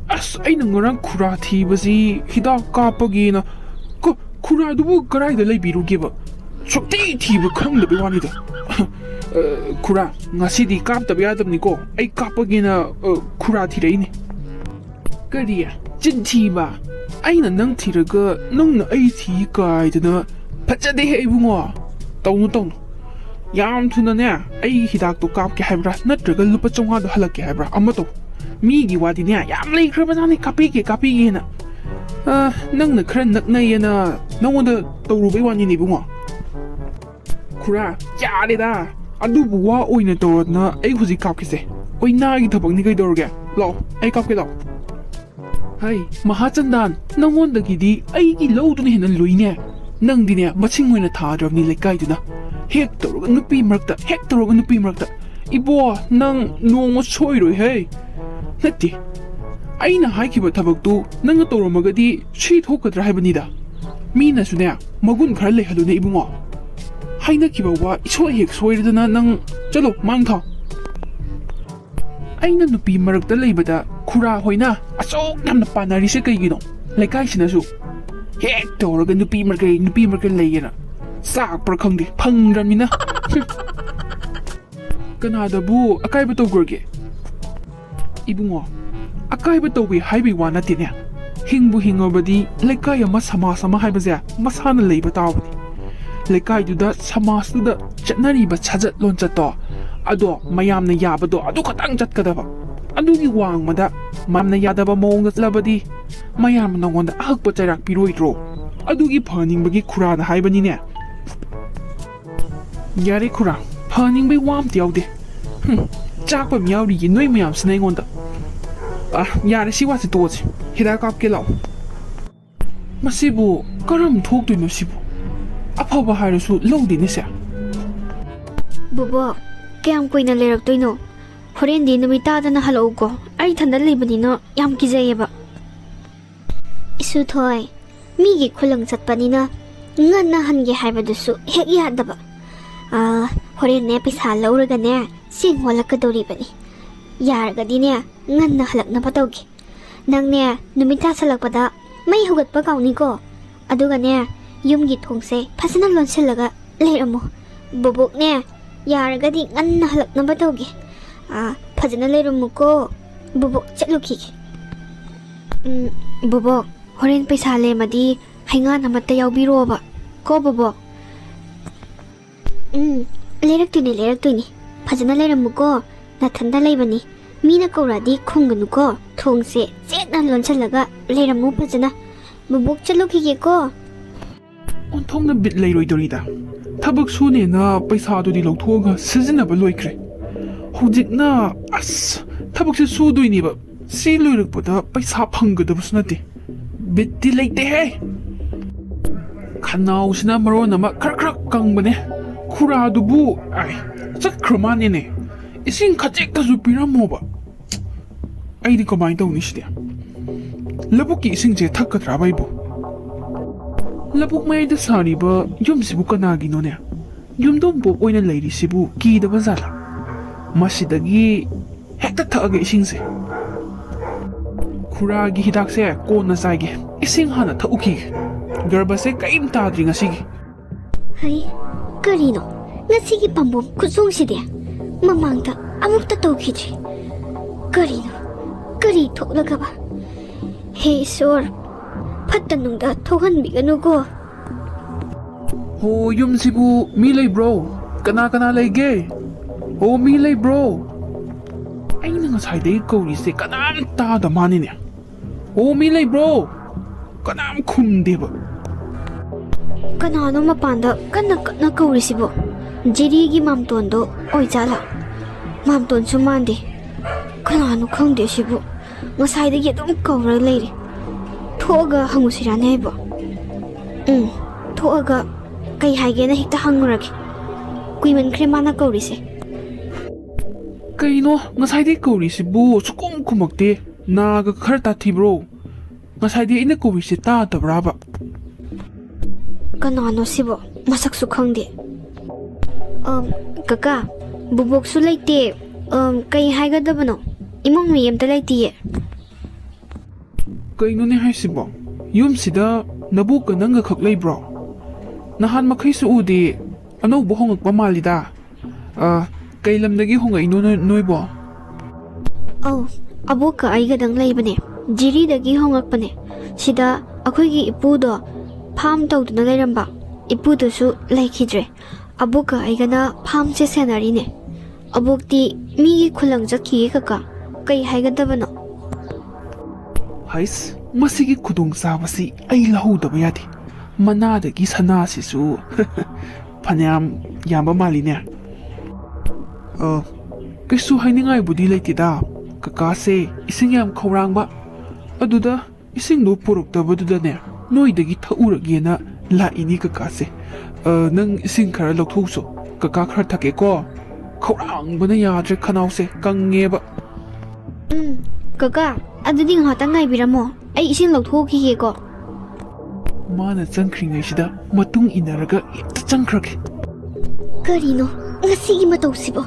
ꯑꯁ, ꯑꯩꯅ ꯉꯔꯥꯡ ꯈꯨꯔꯥ ꯊꯤꯕꯁꯤ ꯍꯤꯗꯥꯛ ꯀꯥꯞꯄꯒꯤꯅ꯫ ꯀ-, ꯈꯨꯔꯥꯗꯨꯕꯨ ꯀꯗꯥꯏꯗ ꯂꯩꯕꯤꯔꯨꯒꯦꯕ? ꯁꯨꯛꯊꯤ ꯊꯤꯕ ꯈꯪꯗꯕꯩ ꯋꯥꯅꯤꯗ꯫ ꯈꯨꯔꯥ, ꯉꯁꯤꯗꯤ ꯀꯥꯞꯇꯕ ꯌꯥꯗꯕꯅꯤꯀꯣ꯫ ꯑꯩ ꯀꯥꯞꯄꯒꯦꯅ, ꯑ, ꯈꯨꯔꯥ ꯊꯤꯔꯛꯏꯅꯦ꯫ ꯀꯔꯤ? ꯆꯤꯟ ꯊꯤꯕ? ꯑꯩꯅ ꯅꯪ ꯊꯤꯔꯒ ꯅꯪꯅ ꯑꯩ ꯊꯤ ꯀꯥꯏꯗꯅ꯫ ꯐꯖꯗꯦꯍꯦ ꯏꯕꯨꯡꯉꯣ꯫ ꯇꯧꯅꯨ, ꯇꯧꯅꯨ꯫ ꯌꯥꯝ ꯊꯨꯅꯅꯦ, ꯑꯩ ꯍꯤꯗꯥꯛꯇꯣ ꯀꯥꯞꯀꯦ ꯍꯥꯏꯕ꯭ꯔꯥ ꯅꯠꯇ꯭ꯔꯒ ꯂꯨꯄꯥ ꯆꯥꯝꯃꯉꯥꯗꯣ ꯍꯜꯂꯛꯀꯦ ꯍꯥꯏꯕ꯭ꯔꯥ ꯑꯃ ꯇꯧ꯫ ꯃꯤꯒꯤ ꯋꯥꯗꯤꯅꯦ ꯌꯥꯝ ꯂꯩꯈ꯭ꯔꯕꯖꯥꯠꯅꯤ, ꯀꯥꯞꯄꯤꯒꯦ, ꯀꯥꯞꯄꯤꯒꯦꯅ꯫ ꯑ, ꯅꯪꯅ ꯈꯔ ꯅꯛꯅꯩꯌꯦꯅ ꯅꯪꯉꯣꯟꯗ ꯇꯧꯔꯨꯕꯩ ꯋꯥꯅꯤꯅꯦ ꯏꯕꯨꯡꯉꯣ꯫ ꯈꯨꯔꯥ, ꯌꯥꯔꯦꯗ꯫ ꯑꯗꯨꯕꯨ ꯋꯥ ꯑꯣꯏꯅ ꯇꯧꯔꯗꯅ ꯑꯩ ꯍꯧꯖꯤꯛ ꯀꯥꯞꯀꯦꯁꯦ꯫ ꯑꯣꯏꯅꯥꯒꯤ ꯊꯕꯛꯅꯤ ꯀꯩꯗꯧꯔꯒꯦ? ꯂꯥꯛꯑꯣ, ꯑꯩ ꯀꯥꯞꯀꯦ, ꯂꯥꯛꯑꯣ꯫ ꯍꯩ, ꯃꯍꯥꯆꯟꯗꯥꯟ, ꯅꯪꯉꯣꯟꯗꯒꯤꯗꯤ ꯑꯩꯒꯤ ꯂꯧꯗꯨꯅ ꯍꯦꯟꯅ ꯂꯨꯏꯅꯦ꯫ ꯅꯪꯗꯤꯅꯦ, ꯃꯁꯤꯡ ꯑꯣꯏꯅ ꯊꯥꯗ꯭ꯔꯕꯅꯤ ꯂꯩꯀꯥꯏꯗꯨꯅ꯫ ꯍꯦꯛ ꯇꯧꯔꯒ ꯅꯨꯄꯤ ꯃꯔꯛꯇ, ꯍꯦꯛ ꯇꯧꯔꯒ ꯅꯨꯄꯤ ꯃꯔꯛꯇ꯫ ꯏꯕꯣ, ꯅꯪ ꯅꯣꯡꯃ ꯁꯣꯏꯔꯣꯏꯍꯦ꯫ ꯅꯠꯇꯦ, ꯑꯩꯅ ꯍꯥꯏꯈꯤꯕ ꯊꯕꯛꯇꯨ ꯅꯪꯅ ꯇꯧꯔꯝꯃꯒꯗꯤ ꯁꯤ ꯊꯣꯛꯀꯗ꯭ꯔꯥ ꯍꯥꯏꯕꯅꯤꯗ꯫ ꯃꯤꯅꯁꯨꯅꯦ, ꯃꯒꯨꯟ ꯈꯔ ꯂꯩꯍꯜꯂꯨꯅꯦ ꯏꯕꯨꯡꯉꯣ꯫ ꯍꯥꯏꯅꯈꯤꯕ ꯋꯥ ꯏꯁꯣꯏ ꯍꯦꯛ ꯁꯣꯏꯔꯗꯅ ꯅꯪ꯫ ꯆꯠꯂꯣ, ꯃꯥꯡ ꯊꯥꯎ꯫ ꯑꯩꯅ ꯅꯨꯄꯤ ꯃꯔꯛꯇ ꯂꯩꯕꯗ ꯈꯨꯔꯥ ꯍꯣꯏꯅ ꯑꯁꯨꯛ ꯌꯥꯝꯅ ꯄꯥꯟꯅꯔꯤꯁꯦ ꯀꯩꯒꯤꯅꯣ? ꯂꯩꯀꯥꯏꯁꯤꯅꯁꯨ ꯍꯦꯛ ꯇꯧꯔꯒ ꯅꯨꯄꯤ ꯃꯔꯛꯇ, ꯅꯨꯄꯤ ꯃꯔꯛꯇ ꯂꯩꯌꯦꯅ꯫ ꯆꯥꯛꯄ꯭ꯔꯥ ꯈꯪꯗꯦ, ꯐꯪꯗ꯭ꯔꯕꯅꯤꯅ꯫ ꯀꯅꯥꯗꯕꯨ ꯑꯀꯥꯏꯕ ꯇꯧꯈ꯭ꯔꯒꯦ? ꯏꯕꯨꯡꯉꯣ, ꯑꯀꯥꯏꯕ ꯇꯧꯏ ꯍꯥꯏꯕꯒꯤ ꯋꯥ ꯅꯠꯇꯦꯅꯦ꯫ ꯍꯤꯡꯕꯨ ꯍꯤꯡꯉꯕꯗꯤ ꯂꯩꯀꯥꯏ ꯑꯃ, ꯁꯃꯥꯖ ꯑꯃ ꯍꯥꯏꯕꯁꯦ ꯃꯁꯥꯅ ꯂꯩꯕ ꯇꯥꯕꯅꯤ꯫ ꯂꯩꯀꯥꯏꯗꯨꯗ, ꯁꯃꯥꯖꯇꯨꯗ ꯆꯠꯅꯔꯤꯕ ꯁꯥꯖꯠ ꯂꯣꯟꯆꯠꯇꯣ, ꯑꯗꯣ ꯃꯌꯥꯝꯅ ꯌꯥꯕꯗꯣ ꯑꯗꯨ ꯈꯛꯇꯪ ꯆꯠꯀꯗꯕ꯫ ꯑꯗꯨꯒꯤ ꯋꯥꯡꯃꯗ ꯃꯌꯥꯝꯅ ꯌꯥꯗꯕ ꯃꯑꯣꯡꯗ ꯆꯠꯂꯕꯗꯤ ꯃꯌꯥꯝꯅ ꯅꯉꯣꯟꯗ ꯑꯍꯛꯄ ꯆꯩꯔꯥꯛ ꯄꯤꯔꯣꯏꯗ꯭ꯔꯣ? ꯑꯗꯨꯒꯤ ꯐꯍꯟꯅꯤꯡꯕꯒꯤ ꯈꯨꯔꯥꯅ ꯍꯥꯏꯕꯅꯤꯅꯦ꯫ ꯌꯥꯔꯦ ꯈꯨꯔꯥ, ꯐꯍꯟꯅꯤꯡꯕꯩ ꯋꯥ ꯑꯝꯇ ꯌꯥꯎꯗꯦ꯫ ꯍꯨꯝ, ꯆꯥꯛꯄ ꯑꯃ ꯌꯥꯎꯔꯤꯌꯦ ꯅꯣꯏ ꯃꯌꯥꯝꯁꯤꯅ ꯑꯩꯉꯣꯟꯗ꯫ ꯑ, ꯌꯥꯔꯦ, ꯁꯤ ꯋꯥꯁꯤ ꯇꯣꯛꯑꯁꯤ꯫ ꯍꯤꯗꯥꯛ ꯀꯥꯞꯀꯦ ꯂꯥꯛꯑꯣ꯫ ꯃꯁꯤꯕꯨ ꯀꯔꯝ ꯊꯣꯛꯇꯣꯏꯅꯣ ꯁꯤꯕꯨ? ꯑꯐꯕ ꯍꯥꯏꯔꯁꯨ ꯂꯧꯗꯦꯅꯦ ꯁꯦ꯫ ꯕꯣꯕꯣꯛ, ꯀꯌꯥꯝ ꯀꯨꯏꯅ ꯂꯩꯔꯛꯇꯣꯏꯅꯣ? ꯍꯣꯔꯦꯟꯗꯤ ꯅꯨꯃꯤꯠ ꯇꯥꯗꯅ ꯍꯜꯂꯛꯎꯀꯣ꯫ ꯑꯩ ꯏꯊꯟꯗ ꯂꯩꯕꯅꯤꯅ ꯌꯥꯝ ꯀꯤꯖꯩꯌꯦꯕ꯫ ꯏꯁꯨꯊꯣꯏ, ꯃꯤꯒꯤ ꯈꯨꯂꯪ ꯆꯠꯄꯅꯤꯅ ꯉꯟꯅ ꯍꯟꯒꯦ ꯍꯥꯏꯕꯗꯨꯁꯨ ꯍꯦꯛ ꯌꯥꯗꯕ꯫ ꯑꯥ, ꯍꯣꯔꯦꯟꯅꯦ ꯄꯩꯁꯥ ꯂꯧꯔꯒꯅꯦ ꯆꯦꯡ ꯍꯣꯜꯂꯛꯀꯗꯧꯔꯤꯕꯅꯤ꯫ ꯌꯥꯔꯒꯗꯤꯅꯦ ꯉꯟꯅ ꯍꯜꯂꯛꯅꯕ ꯇꯧꯒꯦ꯫ ꯅꯪꯅꯦ ꯅꯨꯃꯤꯠ ꯇꯥꯁꯜꯂꯛꯄꯗ ꯃꯩ ꯍꯧꯒꯠꯄ ꯀꯥꯎꯅꯤꯀꯣ꯫ ꯑꯗꯨꯒꯅꯦ ꯌꯨꯝꯒꯤ ꯊꯣꯡꯁꯦ ꯐꯖꯅ ꯂꯣꯟꯁꯤꯜꯂꯒ ꯂꯩꯔꯝꯃꯣ꯫ ꯕꯣꯕꯣꯛꯅꯦ ꯌꯥꯔꯒꯗꯤ ꯉꯟꯅ ꯍꯜꯂꯛꯅꯕ ꯇꯧꯒꯦ꯫ ꯑꯥ, ꯐꯖꯅ ꯂꯩꯔꯝꯃꯨꯀꯣ꯫ ꯕꯣꯕꯣꯛ ꯆꯠꯂꯨꯈꯤꯒꯦ꯫ ꯎꯝ, ꯕꯣꯕꯣꯛ, ꯍꯣꯔꯦꯟ ꯄꯩꯁꯥ ꯂꯦꯝꯃꯗꯤ ꯍꯩꯉꯥꯟ ꯑꯃꯠꯇ ꯌꯥꯎꯕꯤꯔꯣꯕ꯫ ꯀꯣ ꯕꯣꯕꯣꯛ? ꯎꯝ, ꯂꯩꯔꯛꯇꯣꯏꯅꯦ, ꯂꯩꯔꯛꯇꯣꯏꯅꯦ꯫ ꯐꯖꯅ ꯂꯩꯔꯝꯃꯨꯀꯣ꯫ ꯅꯊꯟꯗ ꯂꯩꯕꯅꯤ꯫ ꯃꯤꯅ ꯀꯧꯔꯛꯑꯗꯤ ꯈꯨꯝꯒꯅꯨꯀꯣ꯫ ꯊꯣꯡꯁꯦ ꯆꯦꯠꯅ ꯂꯣꯟꯁꯤꯜꯂꯒ ꯂꯩꯔꯝꯃꯨ ꯐꯖꯅ꯫ ꯕꯣꯕꯣꯛ ꯆꯠꯂꯨꯈꯤꯒꯦꯀꯣ꯫ ꯑꯣꯟꯊꯣꯛꯅ ꯕꯤꯠ ꯂꯩꯔꯣꯏꯗꯧꯔꯤꯗ꯫ ꯊꯕꯛ ꯁꯨꯅꯦꯅ ꯄꯩꯁꯥꯗꯨꯗꯤ ꯂꯧꯊꯣꯛꯑꯒ ꯁꯤꯖꯤꯟꯅꯕ ꯂꯣꯏꯈ꯭ꯔꯦ꯫ ꯍꯧꯖꯤꯛꯅ ꯑꯁ ꯊꯕꯛꯁꯦ ꯁꯨꯗꯣꯏꯅꯦꯕ꯫ ꯁꯤ ꯂꯣꯏꯔꯛꯄꯗ ꯄꯩꯁꯥ ꯐꯪꯒꯗꯕꯁꯨ ꯅꯠꯇꯦ꯫ ꯕꯤꯠꯇꯤ ꯂꯩꯇꯦꯍꯦ꯫ ꯈꯅꯥꯎꯁꯤꯅ ꯃꯔꯣꯟ ꯑꯃ ꯈꯔ ꯈꯔ ꯀꯪꯕꯅꯦ꯫ ꯈꯨꯔꯥꯗꯨꯕꯨ ꯑꯥꯏ ꯆꯠꯈ꯭ꯔ ꯃꯥꯅꯦꯅꯦ꯫ ꯏꯁꯤꯡ ꯈꯖꯤꯛꯇꯁꯨ ꯄꯤꯔꯝꯃꯣꯕ꯫ ꯑꯩꯗꯤ ꯀꯃꯥꯏꯅ ꯇꯧꯅꯤ ꯁꯤꯗꯤ? ꯂꯧꯕꯨꯛꯀꯤ ꯏꯁꯤꯡꯁꯦ ꯊꯛꯀꯗ꯭ꯔꯥꯕ ꯑꯩꯕꯨ? ꯂꯧꯕꯨꯛ ꯃꯌꯥꯏꯗ ꯁꯥꯔꯤꯕ ꯌꯨꯝꯁꯤꯕꯨ ꯀꯅꯥꯒꯤꯅꯣꯅꯦ? ꯌꯨꯝꯗꯣꯡ ꯄꯣꯛ ꯑꯣꯏꯅ ꯂꯩꯔꯤꯁꯤꯕꯨ ꯀꯤꯗꯕ ꯖꯥꯠꯂꯥ? ꯃꯁꯤꯗꯒꯤ ꯍꯦꯛꯇ ꯊꯛꯑꯒꯦ ꯏꯁꯤꯡꯁꯦ꯫ ꯈꯨꯔꯥꯒꯤ ꯍꯤꯗꯥꯛꯁꯦ ꯀꯣꯟꯅ ꯆꯥꯏꯒꯦ꯫ ꯏꯁꯤꯡ ꯍꯥꯟꯅ ꯊꯛꯎꯈꯤꯒꯦ꯫ ꯒꯔꯕꯁꯦ ꯀꯔꯤꯝ ꯇꯥꯗ꯭ꯔꯤ ꯉꯁꯤꯒꯤ꯫ ꯍꯩ, ꯀꯔꯤꯅꯣ ꯉꯁꯤꯒꯤ ꯄꯥꯝꯕꯣꯝ ꯈꯨꯆꯣꯡꯁꯤꯗꯤ? ꯃꯃꯥꯡꯗ ꯑꯃꯨꯛꯇ ꯇꯧꯈꯤꯗ꯭ꯔꯤ꯫ ꯀꯔꯤꯅꯣ? ꯀꯔꯤ ꯊꯣꯛꯂꯒꯕ? ꯍꯦ ꯏꯁꯣꯔ, ꯐꯠꯇ ꯅꯨꯡꯗ ꯊꯣꯛꯍꯟꯕꯤꯒꯅꯨꯀꯣ꯫ ꯍꯣ, ꯌꯨꯝꯁꯤꯕꯨ ꯃꯤ ꯂꯩꯕ꯭ꯔꯣ? ꯀꯅꯥ ꯀꯅꯥ ꯂꯩꯒꯦ? ꯍꯣ, ꯃꯤ ꯂꯩꯕ꯭ꯔꯣ? ꯑꯩꯅ ꯉꯁꯥꯏꯗꯒꯤ ꯀꯧꯔꯤꯁꯦ ꯀꯅꯥꯝ ꯇꯥꯗ ꯃꯥꯅꯤꯅꯦ꯫ ꯍꯣ, ꯃꯤ ꯂꯩꯕ꯭ꯔꯣ? ꯀꯅꯥꯝ ꯈꯨꯝꯗꯦꯕ꯫ ꯀꯅꯥꯅꯣ ꯃꯄꯥꯟꯗ ꯀꯟꯅ ꯀꯟꯅ ꯀꯧꯔꯤꯁꯤꯕꯣ? ꯖꯤꯔꯤꯒꯤ ꯃꯥꯝꯇꯣꯟꯗꯣ ꯑꯣꯏꯖꯥꯠꯂꯥ? ꯃꯥꯝꯇꯣꯟꯁꯨ ꯃꯥꯟꯗꯦ꯫ ꯀꯅꯥꯅꯣ ꯈꯪꯗꯦ ꯁꯤꯕꯨ꯫ ꯉꯁꯥꯏꯗꯒꯤ ꯑꯗꯨꯝ ꯀꯧꯔ ꯂꯩꯔꯦ꯫ ꯊꯣꯛꯑꯒ ꯍꯪꯉꯨꯁꯤꯔꯥꯅꯦ ꯑꯩꯕꯣ? ꯎꯝ, ꯊꯣꯛꯑꯒ ꯀꯩ ꯍꯥꯏꯒꯦꯅ ꯍꯦꯛꯇ ꯍꯪꯉꯨꯔꯒꯦ꯫ ꯀꯨꯏꯃꯟꯈ꯭ꯔꯦ ꯃꯥꯅ ꯀꯧꯔꯤꯁꯦ꯫ ꯀꯩꯅꯣ ꯉꯁꯥꯏꯗꯒꯤ ꯀꯧꯔꯤꯁꯤꯕꯨ ꯁꯨꯛꯈꯨꯝ ꯈꯨꯝꯃꯛꯇꯦ? ꯅꯥꯒ ꯈꯔ ꯇꯥꯊꯤꯕ꯭ꯔꯣ? ꯉꯁꯥꯏꯗꯤ ꯑꯩꯅ ꯀꯧꯔꯤꯁꯦ ꯇꯥꯗꯕ꯭ꯔꯥꯕ? ꯀꯅꯥꯅꯣ ꯁꯤꯕꯣ? ꯃꯁꯛꯁꯨ ꯈꯪꯗꯦ꯫ ꯑꯝ, ꯀꯀꯥ, ꯕꯨꯕꯣꯛꯁꯨ ꯂꯩꯇꯦ꯫ ꯑꯝ, ꯀꯩ ꯍꯥꯏꯒꯗꯕꯅꯣ? ꯏꯃꯨꯡ ꯃꯤ ꯑꯝꯇ ꯂꯩꯇꯤꯌꯦ꯫ ꯀꯩꯅꯣꯅꯦ ꯍꯥꯏꯁꯤꯕꯣ? ꯌꯨꯝꯁꯤꯗ ꯅꯕꯣꯛꯀ ꯅꯪꯒ ꯈꯛ ꯂꯩꯕ꯭ꯔꯣ? ꯅꯍꯥꯟ ꯃꯈꯩꯁꯨ ꯎꯗꯦ꯫ ꯑꯅꯧꯕ ꯍꯣꯡꯉꯛꯄ ꯃꯥꯜꯂꯤꯗ꯫ ꯑ, ꯀꯩ ꯂꯝꯗꯒꯤ ꯍꯣꯡꯉꯛꯏꯅꯣ ꯅꯣꯏ-, ꯅꯣꯏꯕꯣ? ꯑꯧ, ꯑꯕꯣꯛꯀ ꯑꯩꯒꯗꯪ ꯂꯩꯕꯅꯦ꯫ ꯖꯤꯔꯤꯗꯒꯤ ꯍꯣꯡꯉꯛꯄꯅꯦ꯫ ꯁꯤꯗ ꯑꯩꯈꯣꯏꯒꯤ ꯏꯄꯨꯗꯣ ꯐꯥꯝ ꯇꯧꯗꯨꯅ ꯂꯩꯔꯝꯕ꯫ ꯏꯄꯨꯗꯨꯁꯨ ꯂꯩꯈꯤꯗ꯭ꯔꯦ꯫ ꯑꯕꯣꯛꯀ ꯑꯩꯒꯅ ꯐꯥꯝꯁꯦ ꯁꯦꯟꯅꯔꯤꯅꯦ꯫ ꯑꯕꯣꯛꯇꯤ ꯃꯤꯒꯤ ꯈꯨꯂꯪ ꯆꯠꯈꯤꯌꯦ ꯀꯀꯥ꯫ ꯀꯩ ꯍꯥꯏꯒꯗꯕꯅꯣ? ꯍꯩꯁ, ꯃꯁꯤꯒꯤ ꯈꯨꯗꯣꯡꯆꯥꯕꯁꯤ ꯑꯩ ꯂꯧꯍꯧꯗꯕ ꯌꯥꯗꯦ꯫ ꯃꯅꯥꯗꯒꯤ ꯁꯅꯥꯁꯤꯁꯨ ꯐꯅꯌꯥꯝ ꯌꯥꯝꯕ ꯃꯥꯜꯂꯤꯅꯦ꯫ ꯑ, ꯀꯩꯁꯨ ꯍꯥꯏꯅꯤꯡꯉꯥꯏꯕꯨꯗꯤ ꯂꯩꯇꯦꯗ꯫ ꯀꯀꯥꯁꯦ ꯏꯁꯤꯡ ꯌꯥꯝ ꯈꯧꯔꯥꯡꯕ꯫ ꯑꯗꯨꯗ ꯏꯁꯤꯡꯗꯣ ꯄꯨꯔꯛꯇꯕꯗꯨꯗꯅꯦ, ꯅꯣꯏꯗꯒꯤ ꯊꯛꯎꯔꯒꯦꯅ ꯂꯥꯛꯏꯅꯤ ꯀꯀꯥꯁꯦ꯫ ꯑ, ꯅꯪ ꯏꯁꯤꯡ ꯈꯔ ꯂꯧꯊꯣꯛꯎꯁꯣ꯫ ꯀꯀꯥ ꯈꯔ ꯊꯛꯀꯦꯀꯣ꯫ ꯈꯧꯔꯥꯡꯕꯅ ꯌꯥꯗ꯭ꯔꯦ, ꯈꯅꯥꯎꯁꯦ ꯀꯪꯉꯦꯕ꯫ ꯎꯝ, ꯀꯀꯥ, ꯑꯗꯨꯗꯤ ꯉꯥꯏꯍꯥꯛꯇꯪ ꯉꯥꯏꯕꯤꯔꯝꯃꯣ꯫ ꯑꯩ ꯏꯁꯤꯡ ꯂꯧꯊꯣꯛꯈꯤꯒꯦꯀꯣ꯫ ꯃꯥꯅ ꯆꯪꯈ꯭ꯔꯤꯉꯩꯁꯤꯗ ꯃꯇꯨꯡ ꯏꯟꯅꯔꯒ ꯍꯦꯛꯇ ꯆꯪꯈ꯭ꯔꯒꯦ꯫ ꯀꯔꯤꯅꯣ ꯉꯁꯤꯒꯤ ꯃꯇꯧꯁꯤꯕꯣ?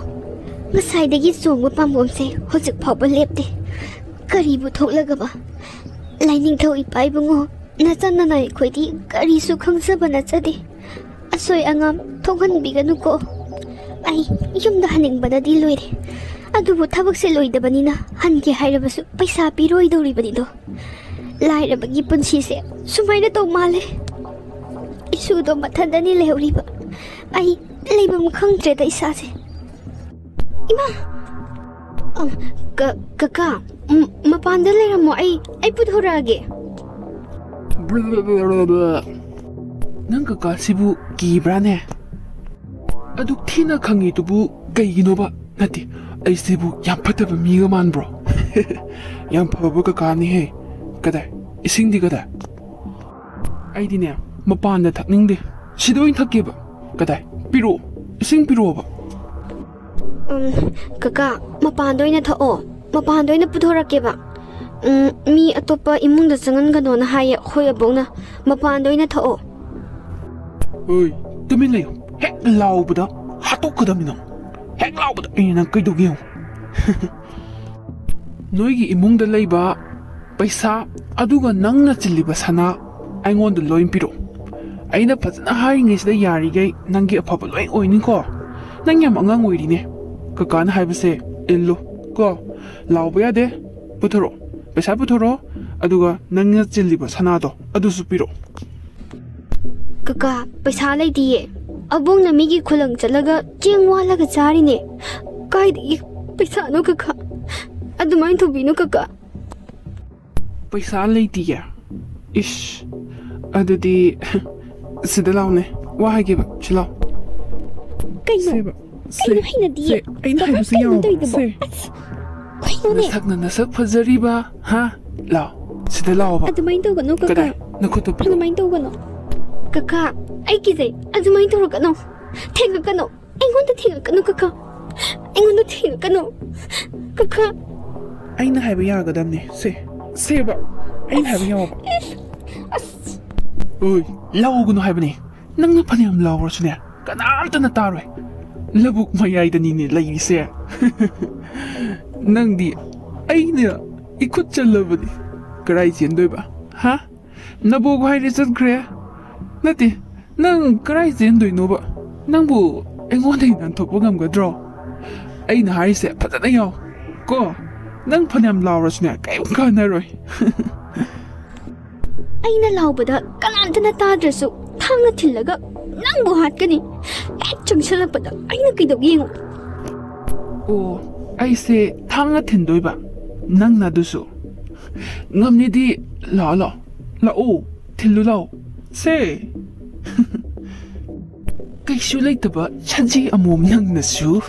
ꯉꯁꯥꯏꯗꯒꯤ ꯆꯣꯡꯕ ꯄꯥꯝꯕꯣꯝꯁꯦ ꯍꯧꯖꯤꯛ ꯐꯥꯎꯕ ꯂꯦꯞꯇꯦ꯫ ꯀꯔꯤꯕꯨ ꯊꯣꯛꯂꯒꯕ? ꯂꯥꯏꯅꯤꯡꯊꯧ ꯏꯄꯥ ꯏꯕꯨꯡꯉꯣ, ꯅꯆꯟ ꯅꯅꯥꯏ ꯑꯩꯈꯣꯏꯗꯤ ꯀꯔꯤꯁꯨ ꯈꯪꯖꯕ ꯅꯠꯆꯗꯦ꯫ ꯑꯁꯣꯏ ꯑꯉꯥꯝ ꯊꯣꯛꯍꯟꯕꯤꯒꯅꯨꯀꯣ꯫ ꯑꯩ ꯌꯨꯝꯗ ꯍꯟꯅꯤꯡꯕꯅꯗꯤ ꯂꯣꯏꯔꯦ, ꯑꯗꯨꯕꯨ ꯊꯕꯛꯁꯦ ꯂꯣꯏꯗꯕꯅꯤꯅ ꯍꯟꯒꯦ ꯍꯥꯏꯔꯕꯁꯨ ꯄꯩꯁꯥ ꯄꯤꯔꯣꯏꯗꯧꯔꯤꯕꯅꯤꯗꯣ꯫ ꯂꯥꯏꯔꯕꯒꯤ ꯄꯨꯟꯁꯤꯁꯦ ꯁꯨꯃꯥꯏꯅ ꯇꯧ ꯃꯥꯜꯂꯦ꯫ ꯏꯁꯨꯗꯣ ꯃꯊꯟꯇꯅꯤ ꯂꯩꯍꯧꯔꯤꯕ꯫ ꯑꯩ ꯂꯩꯐꯝ ꯈꯪꯗ꯭ꯔꯦꯗ ꯏꯁꯥꯁꯦ꯫ ꯏꯃꯥ! ꯑ, ꯀ-, ꯀꯀꯥ, ꯎꯝ, ꯃꯄꯥꯟꯗ ꯂꯩꯔꯝꯃꯣ, ꯑꯩ, ꯑꯩ ꯄꯨꯊꯣꯔꯛꯑꯒꯦ꯫ ꯅꯪ ꯀꯀꯥꯁꯤꯕꯨ ꯀꯤꯕ꯭ꯔꯥꯅꯦ? ꯑꯗꯨꯛ ꯊꯤꯅ ꯈꯪꯉꯤꯗꯨꯕꯨ ꯀꯩꯒꯤꯅꯣꯕ? ꯅꯠꯇꯦ, ꯑꯩꯁꯤꯕꯨ ꯌꯥꯝ ꯐꯠꯇꯕ ꯃꯤꯒ ꯃꯥꯟꯕ꯭ꯔꯣ? ꯌꯥꯝ ꯐꯕ ꯀꯀꯥꯅꯤꯍꯦ꯫ ꯀꯗꯥꯏ? ꯏꯁꯤꯡꯗꯤ ꯀꯗꯥꯏ? ꯑꯩꯗꯤꯅꯦ, ꯃꯄꯥꯟꯗ ꯊꯛꯅꯤꯡꯗꯦ꯫ ꯁꯤꯗ ꯑꯣꯏꯅ ꯊꯛꯀꯦꯕ꯫ ꯀꯗꯥꯏ? ꯄꯤꯔꯛꯑꯣ꯫ ꯏꯁꯤꯡ ꯄꯤꯔꯛꯑꯣꯕ꯫ ꯎꯝ, ꯀꯀꯥ, ꯃꯄꯥꯟꯗ ꯑꯣꯏꯅ ꯊꯛꯑꯣ꯫ ꯃꯄꯥꯟꯗ ꯑꯣꯏꯅ ꯄꯨꯊꯣꯔꯛꯀꯦꯕ꯫ ꯎꯝ, ꯃꯤ ꯑꯇꯣꯞꯄ ꯏꯃꯨꯡꯗ ꯆꯪꯍꯟꯒꯅꯣꯅ ꯍꯥꯏꯌꯦ ꯑꯩꯈꯣꯏ ꯑꯕꯣꯛꯅ꯫ ꯃꯄꯥꯟꯗ ꯑꯣꯏꯅ ꯊꯛꯑꯣ꯫ ꯍꯣꯏ, ꯇꯨꯃꯤꯟ ꯂꯩꯌꯨ꯫ ꯍꯦꯛ ꯂꯥꯎꯕꯗ ꯍꯥꯠꯇꯣꯛꯀꯗꯕꯅꯤ ꯅꯪ꯫ ꯍꯦꯛ ꯂꯥꯎꯕꯗ ꯑꯩꯅ ꯅꯪ ꯀꯩꯗꯧꯒꯦ ꯌꯦꯡꯉꯨ꯫ ꯅꯣꯏꯒꯤ ꯏꯃꯨꯡꯗ ꯂꯩꯕ ꯄꯩꯁꯥ, ꯑꯗꯨꯒ ꯅꯪꯅ ꯆꯤꯜꯂꯤꯕ ꯁꯅꯥ ꯑꯩꯉꯣꯟꯗ ꯂꯣꯏ ꯄꯤꯔꯛꯑꯣ꯫ ꯑꯩꯅ ꯐꯖꯅ ꯍꯥꯏꯔꯤꯉꯩꯁꯤꯗ ꯌꯥꯔꯤꯈꯩ ꯅꯪꯒꯤ ꯑꯐꯕ ꯂꯣꯏ ꯑꯣꯏꯅꯤꯀꯣ꯫ ꯅꯪ ꯌꯥꯝ ꯑꯉꯥꯡ ꯑꯣꯏꯔꯤꯅꯦ꯫ ꯀꯀꯥꯅ ꯍꯥꯏꯕꯁꯦ ꯏꯜꯂꯨ ꯀꯣ꯫ ꯂꯥꯎꯕ ꯌꯥꯗꯦ꯫ ꯄꯨꯊꯣꯔꯛꯑꯣ꯫ ꯄꯩꯁꯥ ꯄꯨꯊꯣꯔꯛꯑꯣ꯫ ꯑꯗꯨꯒ ꯅꯪꯅ ꯆꯤꯜꯂꯤꯕ ꯁꯅꯥꯗꯣ ꯑꯗꯨꯁꯨ ꯄꯤꯔꯛꯑꯣ꯫ ꯀꯀꯥ, ꯄꯩꯁꯥ ꯂꯩꯇꯤꯌꯦ꯫ ꯑꯕꯣꯛꯅ ꯃꯤꯒꯤ ꯈꯨꯂꯪ ꯆꯠꯂꯒ ꯆꯦꯡ ꯋꯥꯜꯂꯒ ꯆꯥꯔꯤꯅꯦ꯫ ꯀꯥꯏꯗꯒꯤ ꯄꯩꯁꯥꯅꯣ ꯀꯀꯥ? ꯑꯗꯨꯃꯥꯏꯅ ꯇꯧꯕꯤꯅꯨ ꯀꯀꯥ꯫ ꯄꯩꯁꯥ ꯂꯩꯇꯤꯌꯦ? ꯏꯁ, ꯑꯗꯨꯗꯤ ꯁꯤꯗ ꯂꯥꯎꯅꯦ, ꯋꯥ ꯍꯥꯏꯒꯦꯕ, ꯁꯤ ꯂꯥꯎ꯫ ꯀꯩꯅꯣ? ꯁꯦꯕ, ꯁꯦ, ꯀꯩꯅꯣ ꯍꯩꯅꯗꯤꯌꯦ? ꯁꯦ, ꯑꯩꯅ ꯀꯀꯥ, ꯍꯥꯏꯕꯁꯤ ꯀꯩꯅꯣ ꯌꯥꯎꯕ, ꯇꯧꯔꯤꯗꯨꯕꯣ? ꯁꯦ꯫ ꯑꯁ, ꯀꯩꯅꯣꯅꯦ? ꯅꯁꯛꯅ ꯅꯁꯛ ꯐꯖꯔꯤꯕ, ꯍꯥ? ꯂꯥꯎ, ꯁꯤꯗ ꯂꯥꯎꯕ꯫ ꯑꯗꯨꯃꯥꯏꯅ ꯇꯧꯒꯅꯣ ꯀꯀꯥ꯫ ꯀꯗꯥꯏ? ꯅꯈꯨꯠꯇꯣ ꯄꯤꯔꯛꯑꯣ꯫ ꯑꯗꯨꯃꯥꯏꯅ ꯇꯧꯒꯅꯣ꯫ ꯀꯀꯥ, ꯑꯩ ꯀꯤꯖꯩ꯫ ꯑꯗꯨꯃꯥꯏꯅ ꯇꯧꯔꯛꯀꯅꯣ꯫ ꯊꯦꯡꯉꯛꯀꯅꯣ꯫ ꯑꯩꯉꯣꯟꯗ ꯊꯦꯡꯉꯛꯀꯅꯨ ꯀꯀꯥ꯫ ꯑꯩꯉꯣꯟꯗ ꯊꯦꯡꯉꯛꯀꯅꯨ ꯀꯀꯥ꯫ ꯑꯩꯅ ꯍꯥꯏꯕ ꯌꯥꯒꯗꯕꯅꯦ꯫ ꯁꯦ, ꯁꯦꯕ꯫ ꯑꯩꯅ ꯍꯥꯏꯕ ꯌꯥꯎꯕ꯫ ꯑꯁ꯫ ꯑꯣꯏ, ꯂꯥꯎꯒꯅꯨ ꯍꯥꯏꯕꯅꯦ꯫ ꯅꯪꯅ ꯐꯅꯌꯥꯝ ꯂꯥꯎꯔꯁꯨꯅꯦ, ꯀꯅꯥꯝꯇꯅ ꯇꯥꯔꯣꯏ꯫ ꯂꯧꯕꯨꯛ ꯃꯌꯥꯏꯗꯅꯤꯅꯦ ꯂꯩꯔꯤꯁꯦ꯫ ꯅꯪꯗꯤ ꯑꯩꯅ ꯏꯈꯨꯠ ꯆꯜꯂꯕꯅꯤ꯫ ꯀꯔꯥꯏ ꯆꯦꯟꯗꯣꯏꯕ? ꯍꯥ? ꯅꯕꯣꯛ ꯍꯥꯏꯔꯦ ꯆꯠꯈ꯭ꯔꯦ꯫ ꯅꯠꯇꯦ, ꯅꯪ ꯀꯔꯥꯏ ꯆꯦꯟꯗꯣꯏꯅꯣꯕ? ꯅꯪꯕꯨ ꯑꯩꯉꯣꯟꯗꯒꯤ ꯅꯥꯟꯊꯣꯛꯄ ꯉꯝꯒꯗ꯭ꯔꯣ? ꯑꯩꯅ ꯍꯥꯏꯔꯤꯁꯦ ꯐꯖꯅ ꯌꯥꯎ ꯀꯣ꯫ ꯅꯪ ꯐꯅꯌꯥꯝ ꯂꯥꯎꯔꯁꯨꯅꯦ, ꯀꯔꯤꯝ ꯀꯥꯟꯅꯔꯣꯏ꯫ ꯑꯩꯅ ꯂꯥꯎꯕꯗ ꯀꯅꯥꯝꯇꯅ ꯇꯥꯗ꯭ꯔꯁꯨ ꯊꯥꯡꯅ ꯊꯤꯜꯂꯒ ꯅꯪꯕꯨ ꯍꯥꯠꯀꯅꯤ꯫ ꯍꯦꯛ ꯆꯪꯁꯤꯜꯂꯛꯄꯗ ꯑꯩꯅ ꯀꯩꯗꯧꯒꯦ ꯌꯦꯡꯉꯨ꯫ ꯑꯣ, ꯑꯩꯁꯦ ꯊꯥꯡꯅ ꯊꯤꯟꯗꯣꯏꯕ? ꯅꯪꯅ ꯑꯗꯨꯁꯨ? ꯉꯝꯅꯤꯗꯤ ꯂꯥꯛꯑꯣ, ꯂꯥꯛꯑꯣ꯫ ꯂꯥꯛꯑꯣ, ꯊꯤꯜꯂꯨ ꯂꯥꯛꯑꯣ꯫ ꯁꯦ꯫ ꯀꯩꯁꯨ ꯂꯩꯇꯕ ꯁꯖꯤ ꯑꯃꯣꯝ ꯅꯪꯅꯁꯨ꯫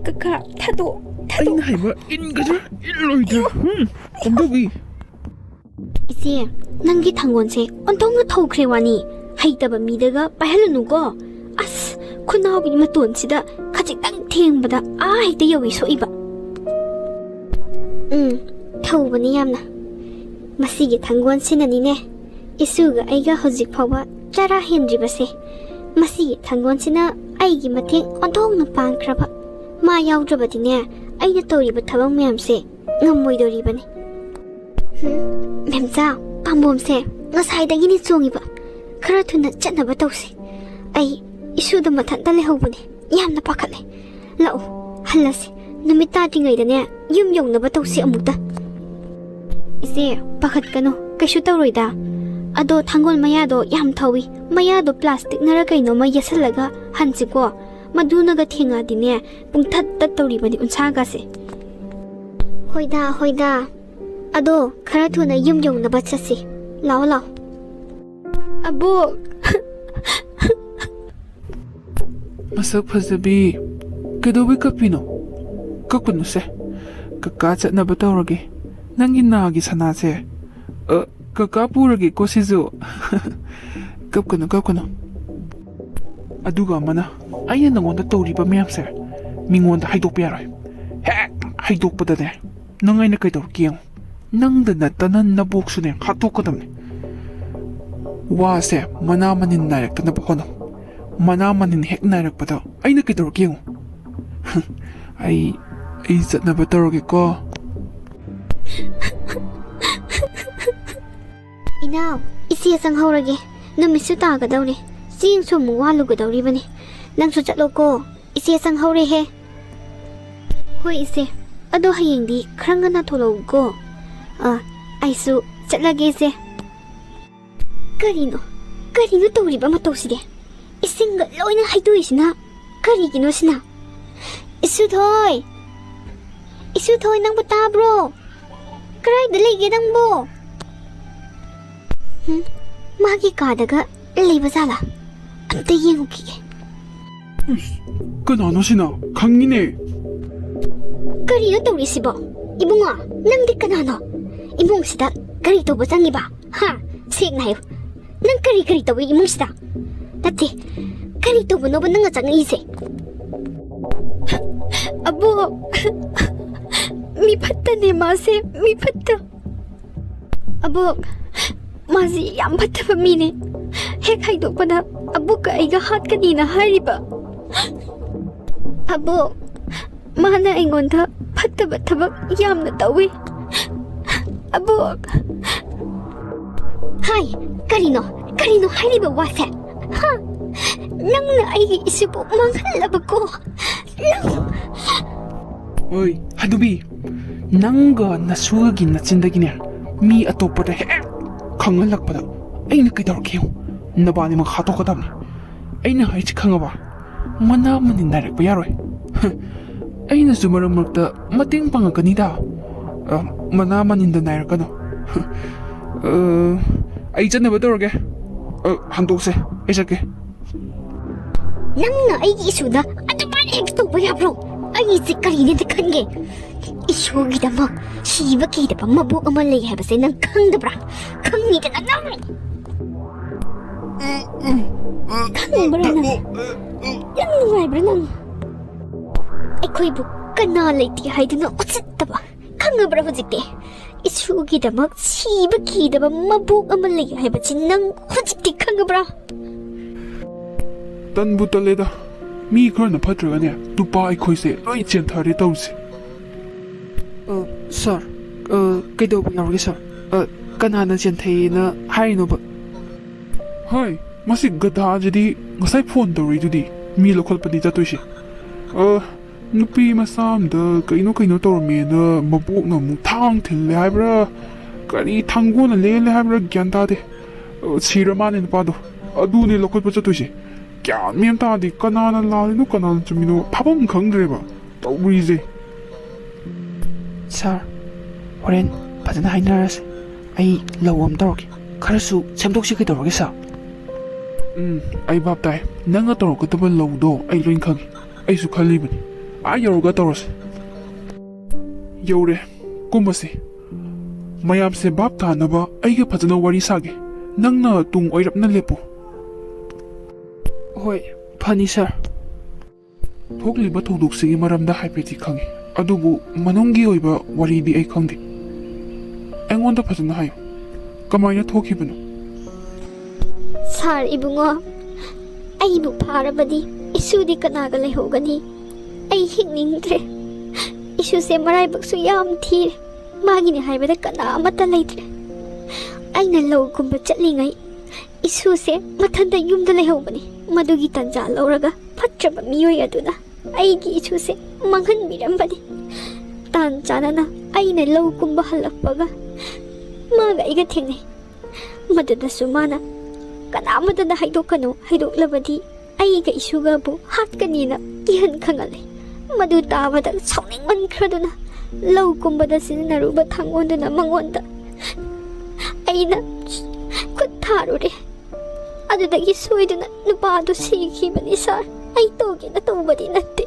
ꯀꯀꯥ, ꯊꯥꯗꯣꯛ, ꯊꯥꯗꯣꯛ꯫ ꯑꯩꯅ ꯍꯥꯏꯕ ꯏꯟꯒꯗ꯭ꯔꯥ ꯏꯜꯂꯣꯏꯗ꯭ꯔꯥ? ꯍꯨꯝ, ꯀꯝꯗꯧꯏ? ꯏꯆꯦ, ꯅꯪꯒꯤ ꯊꯥꯡꯒꯣꯟꯁꯦ ꯑꯣꯟꯊꯣꯛꯅ ꯊꯧꯈ꯭ꯔꯦ ꯋꯥꯅꯤ꯫ ꯍꯩꯇꯕ ꯃꯤꯗꯒ ꯄꯥꯏꯍꯜꯂꯨꯅꯨꯀꯣ꯫ ꯑꯁ, ꯈꯨꯅꯥꯎꯒꯤ ꯃꯇꯣꯟꯁꯤꯗ ꯈꯖꯤꯛꯇꯪ ꯊꯦꯡꯕꯗ ꯑꯥ ꯍꯦꯛꯇ ꯌꯧꯏ ꯁꯣꯛꯏꯕ꯫ ꯎꯝ, ꯊꯧꯕꯅꯤ ꯌꯥꯝꯅ꯫ ꯃꯁꯤꯒꯤ ꯊꯥꯡꯒꯣꯟꯁꯤꯅꯅꯤꯅꯦ ꯏꯁꯨꯒ ꯑꯩꯒ ꯍꯧꯖꯤꯛ ꯐꯥꯎꯕ ꯆꯔꯥ ꯍꯦꯟꯗ꯭ꯔꯤꯕꯁꯦ꯫ ꯃꯁꯤꯒꯤ ꯊꯥꯡꯒꯣꯟꯁꯤꯅ ꯑꯩꯒꯤ ꯃꯇꯦꯡ ꯑꯣꯟꯊꯣꯛꯅ ꯄꯥꯡꯈ꯭ꯔꯕ꯫ ꯃꯥ ꯌꯥꯎꯗ꯭ꯔꯕꯗꯤꯅꯦ, ꯑꯩꯅ ꯇꯧꯔꯤꯕ ꯊꯕꯛ ꯃꯌꯥꯝꯁꯦ ꯉꯝꯃꯣꯏꯗꯣꯔꯤꯕꯅꯤ꯫ ꯍꯨꯝ, ꯃꯦꯝꯆꯥ, ꯄꯥꯝꯕꯣꯝꯁꯦ ꯉꯁꯥꯏꯗꯒꯤꯅꯤ ꯆꯣꯡꯉꯤꯕ꯫ ꯈꯔ ꯊꯨꯅ ꯆꯠꯅꯕ ꯇꯧꯁꯤ꯫ ꯑꯩ ꯏꯁꯨꯗ ꯃꯊꯟꯇ ꯂꯩꯍꯧꯕꯅꯤ꯫ ꯌꯥꯝꯅ ꯄꯥꯈꯠꯂꯦ꯫ ꯂꯥꯛꯑꯣ, ꯍꯜꯂꯁꯤ꯫ ꯅꯨꯃꯤꯠ ꯇꯥꯗ꯭ꯔꯤꯉꯩꯗꯅꯦ, ꯌꯨꯝ ꯌꯧꯅꯕ ꯇꯧꯁꯤ ꯑꯃꯨꯛꯇ꯫ ꯏꯆꯦ, ꯄꯥꯈꯠꯀꯅꯨ, ꯀꯩꯁꯨ ꯇꯧꯔꯣꯏꯗ꯫ ꯑꯗꯣ ꯊꯥꯡꯒꯣꯜ ꯃꯌꯥꯗꯣ ꯌꯥꯝ ꯊꯧꯏ꯫ ꯃꯌꯥꯗꯣ ꯄ꯭ꯂꯥꯁꯇꯤꯛꯅꯔ ꯀꯩꯅꯣꯝꯃ ꯌꯦꯠꯁꯜꯂꯒ ꯍꯟꯁꯤꯀꯣ꯫ ꯃꯗꯨꯅꯒ ꯊꯦꯡꯉꯛꯑꯗꯤꯅꯦ, ꯄꯨꯡꯊꯠ ꯇꯠ ꯇꯧꯔꯤꯕꯅꯤ ꯎꯟꯁꯥꯒꯁꯦ꯫ ꯍꯣꯏꯗ, ꯍꯣꯏꯗ꯫ ꯑꯗꯣ ꯈꯔ ꯊꯨꯅ ꯌꯨꯝ ꯌꯧꯅꯕ ꯆꯠꯁꯤ꯫ ꯂꯥꯛꯑꯣ, ꯂꯥꯛꯑꯣ꯫ ꯑꯕꯣꯛ! ꯃꯁꯛ ꯐꯖꯕꯤ, ꯀꯩꯗꯧꯕꯩ ꯀꯞꯄꯤꯅꯣ? ꯀꯞꯀꯅꯨꯁꯦ, ꯀꯀꯥ ꯆꯠꯅꯕ ꯇꯧꯔꯒꯦ꯫ ꯅꯪꯒꯤ ꯅꯥꯒꯤ ꯁꯅꯥꯁꯦ, ꯑ, ꯀꯀꯥ ꯄꯨꯔꯒꯦꯀꯣ ꯁꯤꯁꯨ꯫ ꯀꯞꯀꯅꯨ, ꯀꯞꯀꯅꯨ꯫ ꯑꯗꯨꯒ ꯑꯃꯅ, ꯑꯩꯅ ꯅꯉꯣꯟꯗ ꯇꯧꯔꯤꯕ ꯃꯌꯥꯝꯁꯦ ꯃꯤꯉꯣꯟꯗ ꯍꯥꯏꯗꯣꯛꯄ ꯌꯥꯔꯣꯏ꯫ ꯍꯦꯛ ꯍꯥꯏꯗꯣꯛꯄꯗꯅꯦ, ꯅꯪ ꯑꯩꯅ ꯀꯩꯗꯧꯔꯛꯀꯦ ꯌꯦꯡꯉꯨ꯫ ꯅꯪꯗ ꯅꯠꯇꯅ ꯅꯕꯣꯛꯁꯨꯅꯦ ꯍꯥꯠꯇꯣꯛꯀꯗꯕꯅꯦ꯫ ꯋꯥꯁꯦ ꯃꯅꯥ ꯃꯅꯤꯟ ꯅꯥꯏꯔꯛꯇꯅꯕ ꯍꯣꯠꯅꯧ꯫ ꯃꯅꯥ ꯃꯅꯤꯟ ꯍꯦꯛ ꯅꯥꯏꯔꯛꯄꯗ ꯑꯩꯅ ꯀꯩꯗꯧꯔꯛꯀꯦ ꯌꯦꯡꯉꯨ꯫ ꯑꯩ, ꯑꯩ ꯆꯠꯅꯕ ꯇꯧꯔꯒꯦꯀꯣ꯫ ꯏꯅꯥꯎ, ꯏꯆꯦ ꯆꯪꯍꯧꯔꯒꯦ꯫ ꯅꯨꯃꯤꯠꯁꯨ ꯇꯥꯒꯗꯧꯔꯦ꯫ ꯆꯦꯡꯁꯨ ꯑꯃꯨꯛ ꯋꯥꯜꯂꯨꯒꯗꯧꯔꯤꯕꯅꯤ꯫ ꯅꯪꯁꯨ ꯆꯠꯂꯣꯀꯣ꯫ ꯏꯆꯦ ꯆꯪꯍꯧꯔꯦꯍꯦ꯫ ꯍꯣꯏ ꯏꯆꯦ, ꯑꯗꯣ ꯍꯌꯦꯡꯗꯤ ꯈꯔ ꯉꯟꯅ ꯊꯣꯛꯂꯛꯎꯀꯣ꯫ ꯑ, ꯑꯩꯁꯨ ꯆꯠꯂꯒꯦ ꯏꯆꯦ꯫ ꯀꯔꯤꯅꯣ? ꯀꯔꯤꯅꯣ ꯇꯧꯔꯤꯕ ꯃꯇꯧꯁꯤꯗꯤ? ꯏꯁꯤꯡꯒ ꯂꯣꯏꯅ ꯍꯩꯗꯣꯛꯏꯁꯤꯅ ꯀꯔꯤꯒꯤꯅꯣ ꯁꯤꯅ? ꯏꯁꯨꯊꯣꯏ! ꯏꯁꯨꯊꯣꯏ, ꯅꯪꯕꯨ ꯇꯥꯕ꯭ꯔꯣ? ꯀꯗꯥꯏꯗ ꯂꯩꯒꯦ ꯅꯪꯕꯣ? ꯍꯨꯝ, ꯃꯥꯒꯤ ꯀꯥꯗꯒ ꯂꯩꯕ ꯖꯥꯠꯂꯥ? ꯑꯝꯇ ꯌꯦꯡꯉꯨꯈꯤꯒꯦ꯫ ꯏꯁ, ꯀꯅꯥꯅꯣ ꯁꯤꯅ? ꯈꯪꯉꯤꯅꯦ꯫ ꯀꯔꯤꯅꯣ ꯇꯧꯔꯤꯁꯤꯕꯣ? ꯏꯕꯨꯡꯉꯣ, ꯅꯪꯗꯤ ꯀꯅꯥꯅꯣ? ꯏꯃꯨꯡꯁꯤꯗ ꯀꯔꯤ ꯇꯧꯕ ꯆꯪꯉꯤꯕ? ꯍꯥ? ꯁꯦꯡꯅ ꯍꯥꯏꯌꯨ꯫ ꯅꯪ ꯀꯔꯤ ꯀꯔꯤ ꯇꯧꯏ ꯏꯃꯨꯡꯁꯤꯗ? ꯅꯠꯇꯦ, ꯀꯔꯤ ꯇꯧꯕꯅꯣꯕ ꯅꯪꯅ ꯆꯪꯉꯛꯏꯁꯦ? ꯑꯕꯣꯛ, ꯃꯤ ꯐꯠꯇꯅꯦ ꯃꯥꯁꯦ, ꯃꯤ ꯐꯠꯇ꯫ ꯑꯕꯣꯛ, ꯃꯥꯁꯤ ꯌꯥꯝ ꯐꯠꯇꯕ ꯃꯤꯅꯦ꯫ ꯍꯦꯛ ꯍꯥꯏꯗꯣꯛꯄꯗ ꯑꯕꯣꯛꯀ ꯑꯩꯒ ꯍꯥꯠꯀꯅꯤꯅ ꯍꯥꯏꯔꯤꯕ꯫ ꯑꯕꯣꯛ, ꯃꯥꯅ ꯑꯩꯉꯣꯟꯗ ꯐꯠꯇꯕ ꯊꯕꯛ ꯌꯥꯝꯅ ꯇꯧꯏ꯫ ꯑꯕꯣꯛ! ꯍꯥꯏ, ꯀꯔꯤꯅꯣ? ꯀꯔꯤꯅꯣ ꯍꯥꯏꯔꯤꯕ ꯋꯥꯁꯦ? ꯍꯥ? ꯅꯪꯅ ꯑꯩꯒꯤ ꯏꯁꯨꯕꯨ ꯃꯥꯡꯍꯜꯂꯕꯀꯣ꯫ ꯅꯪ ꯑꯣꯏ, ꯍꯅꯨꯕꯤ, ꯅꯪꯒ ꯅꯁꯨꯒꯒꯤ ꯅꯆꯤꯟꯗꯒꯤꯅꯦ, ꯃꯤ ꯑꯇꯣꯞꯄꯗ ꯍꯦꯛ ꯈꯪꯍꯜꯂꯛꯄꯗ ꯑꯩꯅ ꯀꯩꯗꯧꯔꯛꯀꯦ ꯌꯦꯡꯉꯨ꯫ ꯅꯕꯥꯅꯤꯃꯛ ꯍꯥꯠꯇꯣꯛꯀꯗꯕꯅꯤ꯫ ꯑꯩꯅ ꯍꯥꯏꯁꯤ ꯈꯪꯉꯕ? ꯃꯅꯥ ꯃꯅꯤꯟ ꯅꯥꯏꯔꯛꯄ ꯌꯥꯔꯣꯏ꯫ ꯑꯩꯅꯁꯨ ꯃꯔꯛ ꯃꯔꯛꯇ ꯃꯇꯦꯡ ꯄꯥꯡꯉꯛꯀꯅꯤꯗ꯫ ꯑ, ꯃꯅꯥ ꯃꯅꯤꯟꯗ ꯅꯥꯏꯔꯛꯀꯅꯨ꯫ ꯑ, ꯑꯩ ꯆꯠꯅꯕ ꯇꯧꯔꯒꯦ꯫ ꯑ, ꯍꯟꯗꯣꯛꯁꯦ, ꯑꯩ ꯆꯠꯀꯦ꯫ ꯅꯪꯅ ꯑꯩꯒꯤ ꯏꯁꯨꯗ ꯑꯗꯨꯃꯥꯏꯅ ꯍꯦꯛ ꯇꯧꯕ ꯌꯥꯕ꯭ꯔꯣ? ꯑꯩꯁꯦ ꯀꯔꯤꯅꯦꯅ ꯈꯟꯒꯦ? ꯏꯁꯨꯒꯤꯗꯃꯛ ꯁꯤꯕ ꯀꯤꯗꯕ ꯃꯕꯣꯛ ꯑꯃ ꯂꯩ ꯍꯥꯏꯕꯁꯦ ꯅꯪ ꯈꯪꯗꯕ꯭ꯔꯥ? ꯈꯪꯉꯤꯗꯅ ꯅꯪ꯫ ꯈꯪꯕ꯭ꯔꯥ ꯅꯪ? ꯌꯥꯝ ꯅꯨꯡꯉꯥꯏꯕ꯭ꯔꯥ ꯅꯪ? ꯑꯩꯈꯣꯏꯕꯨ ꯀꯅꯥ ꯂꯩꯇꯦ ꯍꯥꯏꯗꯨꯅ ꯎꯁꯤꯠꯇꯕ꯫ ꯈꯪꯉꯕ꯭ꯔꯥ ꯍꯧꯖꯤꯛꯇꯤ? ꯏꯁꯨꯒꯤꯗꯃꯛ ꯁꯤꯕ ꯀꯤꯗꯕ ꯃꯕꯣꯛ ꯑꯃ ꯂꯩ ꯍꯥꯏꯕꯁꯤ ꯅꯪ ꯍꯧꯖꯤꯛꯇꯤ ꯈꯪꯉꯕ꯭ꯔꯥ? ꯇꯟꯕꯨ ꯇꯜꯂꯦꯗ꯫ ꯃꯤ ꯈꯔꯅ ꯐꯠꯇ꯭ꯔꯒꯅꯦ, ꯅꯨꯄꯥ ꯑꯩꯈꯣꯏꯁꯦ ꯂꯣꯏ ꯆꯦꯟꯊꯔꯦ ꯇꯧꯔꯤꯁꯦ꯫ ꯑ, ꯁꯥꯔ, ꯑ, ꯀꯩꯗꯧꯕ ꯌꯥꯎꯔꯒꯦ, ꯁꯥꯔ? ꯑ, ꯀꯅꯥꯅ ꯆꯦꯟꯊꯩꯌꯦꯅ ꯍꯥꯏꯔꯤꯅꯣꯕ? ꯍꯣꯏ, ꯃꯁꯤ ꯒꯙꯥꯁꯤꯗꯤ ꯉꯁꯥꯏ ꯐꯣꯟ ꯇꯧꯔꯛꯏꯗꯨꯗꯤ, ꯃꯤ ꯂꯧꯈꯠꯄꯗꯤ ꯆꯠꯇꯣꯏꯁꯦ꯫ ꯑ, ꯅꯨꯄꯤ ꯃꯆꯥ ꯑꯝꯗ ꯀꯩꯅꯣ ꯀꯩꯅꯣ ꯇꯧꯔꯝꯃꯦꯅ ꯃꯕꯣꯛꯅ ꯑꯃꯨꯛ ꯊꯥꯡ ꯊꯤꯜꯂꯦ ꯍꯥꯏꯕ꯭ꯔꯥ, ꯀꯔꯤ ꯊꯥꯡꯒꯣꯜꯅ ꯂꯦꯜꯂꯦ ꯍꯥꯏꯕ꯭ꯔꯥ, ꯒ꯭ꯌꯥꯟ ꯇꯥꯗꯦ꯫ ꯑ, ꯁꯤꯔ ꯃꯥꯅꯦ ꯅꯨꯄꯥꯗꯣ꯫ ꯑꯗꯨꯅꯦ ꯂꯧꯈꯠꯄ ꯆꯠꯇꯣꯏꯁꯦ꯫ ꯒ꯭ꯌꯥꯟ ꯃꯦꯟ ꯇꯥꯗꯦ, ꯀꯅꯥꯅ ꯂꯥꯜꯂꯤꯅꯣ ꯀꯅꯥꯅ ꯆꯨꯝꯃꯤꯅꯣ ꯐꯥꯐꯝ ꯈꯪꯗ꯭ꯔꯦꯕ ꯇꯧꯔꯤꯁꯦ꯫ ꯁꯥꯔ, ꯍꯣꯔꯦꯟ ꯐꯖꯅ ꯍꯥꯏꯅꯔꯁꯦ꯫ ꯑꯩ ꯂꯧ ꯑꯃ ꯇꯧꯔꯛꯀꯦ꯫ ꯈꯔꯁꯨ ꯁꯦꯝꯗꯣꯛꯁꯤ ꯀꯩꯗꯧꯔꯒꯦ, ꯁꯥꯔ? ꯎꯝ, ꯑꯩ ꯚꯥꯞ ꯇꯥꯏ꯫ ꯅꯪꯅ ꯇꯧꯔꯛꯀꯗꯕ ꯂꯧꯗꯣ ꯑꯩ ꯂꯣꯏ ꯈꯪꯉꯤ꯫ ꯑꯩꯁꯨ ꯈꯜꯂꯤꯕꯅꯤ꯫ ꯑꯥ ꯌꯧꯔꯒ ꯇꯧꯔꯁꯦ꯫ ꯌꯧꯔꯦ꯫ ꯀꯨꯝꯃꯁꯤ꯫ ꯃꯌꯥꯝꯁꯦ ꯚꯥꯞ ꯇꯥꯅꯕ ꯑꯩꯒ ꯐꯖꯅ ꯋꯥꯔꯤ ꯁꯥꯒꯦ꯫ ꯅꯪꯅ ꯇꯨꯡ ꯑꯣꯏꯔꯞꯅ ꯂꯦꯞꯄꯨ꯫ ꯍꯣꯏ, ꯐꯅꯤ, ꯁꯥꯔ꯫ ꯊꯣꯛꯂꯤꯕ ꯊꯧꯗꯣꯛꯁꯤꯒꯤ ꯃꯔꯝꯗ ꯍꯥꯏꯐꯦꯠꯇꯤ ꯈꯪꯉꯤ, ꯑꯗꯨꯕꯨ ꯃꯅꯨꯡꯒꯤ ꯑꯣꯏꯕ ꯋꯥꯔꯤꯗꯤ ꯑꯩ ꯈꯪꯗꯦ꯫ ꯑꯩꯉꯣꯟꯗ ꯐꯖꯅ ꯍꯥꯏꯌꯨ꯫ ꯀꯃꯥꯏꯅ ꯊꯣꯛꯈꯤꯕꯅꯣ? ꯁꯥꯔ ꯏꯕꯨꯡꯉꯣ, ꯑꯩꯕꯨ ꯐꯥꯔꯕꯗꯤ ꯏꯁꯨꯗꯤ ꯀꯅꯥꯒ ꯂꯩꯍꯧꯒꯅꯤ? ꯑꯩ ꯍꯤꯡꯅꯤꯡꯗ꯭ꯔꯦ꯫ ꯏꯁꯨꯁꯦ ꯃꯔꯥꯏꯕꯛꯁꯨ ꯌꯥꯝ ꯊꯤꯔꯦ꯫ ꯃꯥꯒꯤꯅꯦ ꯍꯥꯏꯕꯗ ꯀꯅꯥ ꯑꯃꯠꯇ ꯂꯩꯇ꯭ꯔꯦ꯫ ꯑꯩꯅ ꯂꯧꯒꯨꯝꯕ ꯆꯠꯂꯤꯉꯩ ꯏꯁꯨꯁꯦ ꯃꯊꯟꯇ ꯌꯨꯝꯗ ꯂꯩꯍꯧꯕꯅꯤ꯫ ꯃꯗꯨꯒꯤ ꯇꯥꯟꯖꯥ ꯂꯧꯔꯒ ꯐꯠꯇ꯭ꯔꯕ ꯃꯤꯑꯣꯏ ꯑꯗꯨꯅ ꯑꯩꯒꯤ ꯏꯁꯨꯁꯦ ꯃꯥꯡꯍꯟꯕꯤꯔꯝꯕꯅꯤ꯫ ꯇꯥꯟ ꯆꯥꯅꯅ ꯑꯩꯅ ꯂꯧ ꯀꯨꯝꯕ ꯍꯜꯂꯛꯄꯒ ꯃꯥꯒ ꯑꯩꯒ ꯊꯦꯡꯅꯩ꯫ ꯃꯗꯨꯗꯁꯨ ꯃꯥꯅ "ꯀꯅꯥꯃꯠꯇꯗ ꯍꯥꯏꯗꯣꯛꯀꯅꯨ, ꯍꯥꯏꯗꯣꯛꯂꯕꯗꯤ ꯑꯩꯒ ꯏꯁꯨꯒꯕꯨ ꯍꯥꯠꯀꯅꯤꯅ" ꯀꯤꯍꯟ ꯈꯪꯍꯜꯂꯤ꯫ ꯃꯗꯨ ꯇꯥꯕꯗ ꯁꯥꯎꯅꯤꯡꯃꯟꯈ꯭ꯔꯗꯨꯅ ꯂꯧ ꯀꯨꯝꯕꯗ ꯁꯤꯖꯤꯟꯅꯔꯨꯕ ꯊꯥꯡꯒꯣꯟꯗꯨꯅ ꯃꯉꯣꯟꯗ ꯑꯩꯅ ꯈꯨꯠ ꯊꯥꯔꯨꯔꯦ꯫ ꯑꯗꯨꯗꯒꯤ ꯁꯣꯏꯗꯨꯅ ꯅꯨꯄꯥ ꯑꯗꯨ ꯁꯤꯈꯤꯕꯅꯤ ꯁꯥꯔ꯫ ꯑꯩ ꯇꯧꯒꯦꯅ ꯇꯧꯕꯗꯤ ꯅꯠꯇꯦ꯫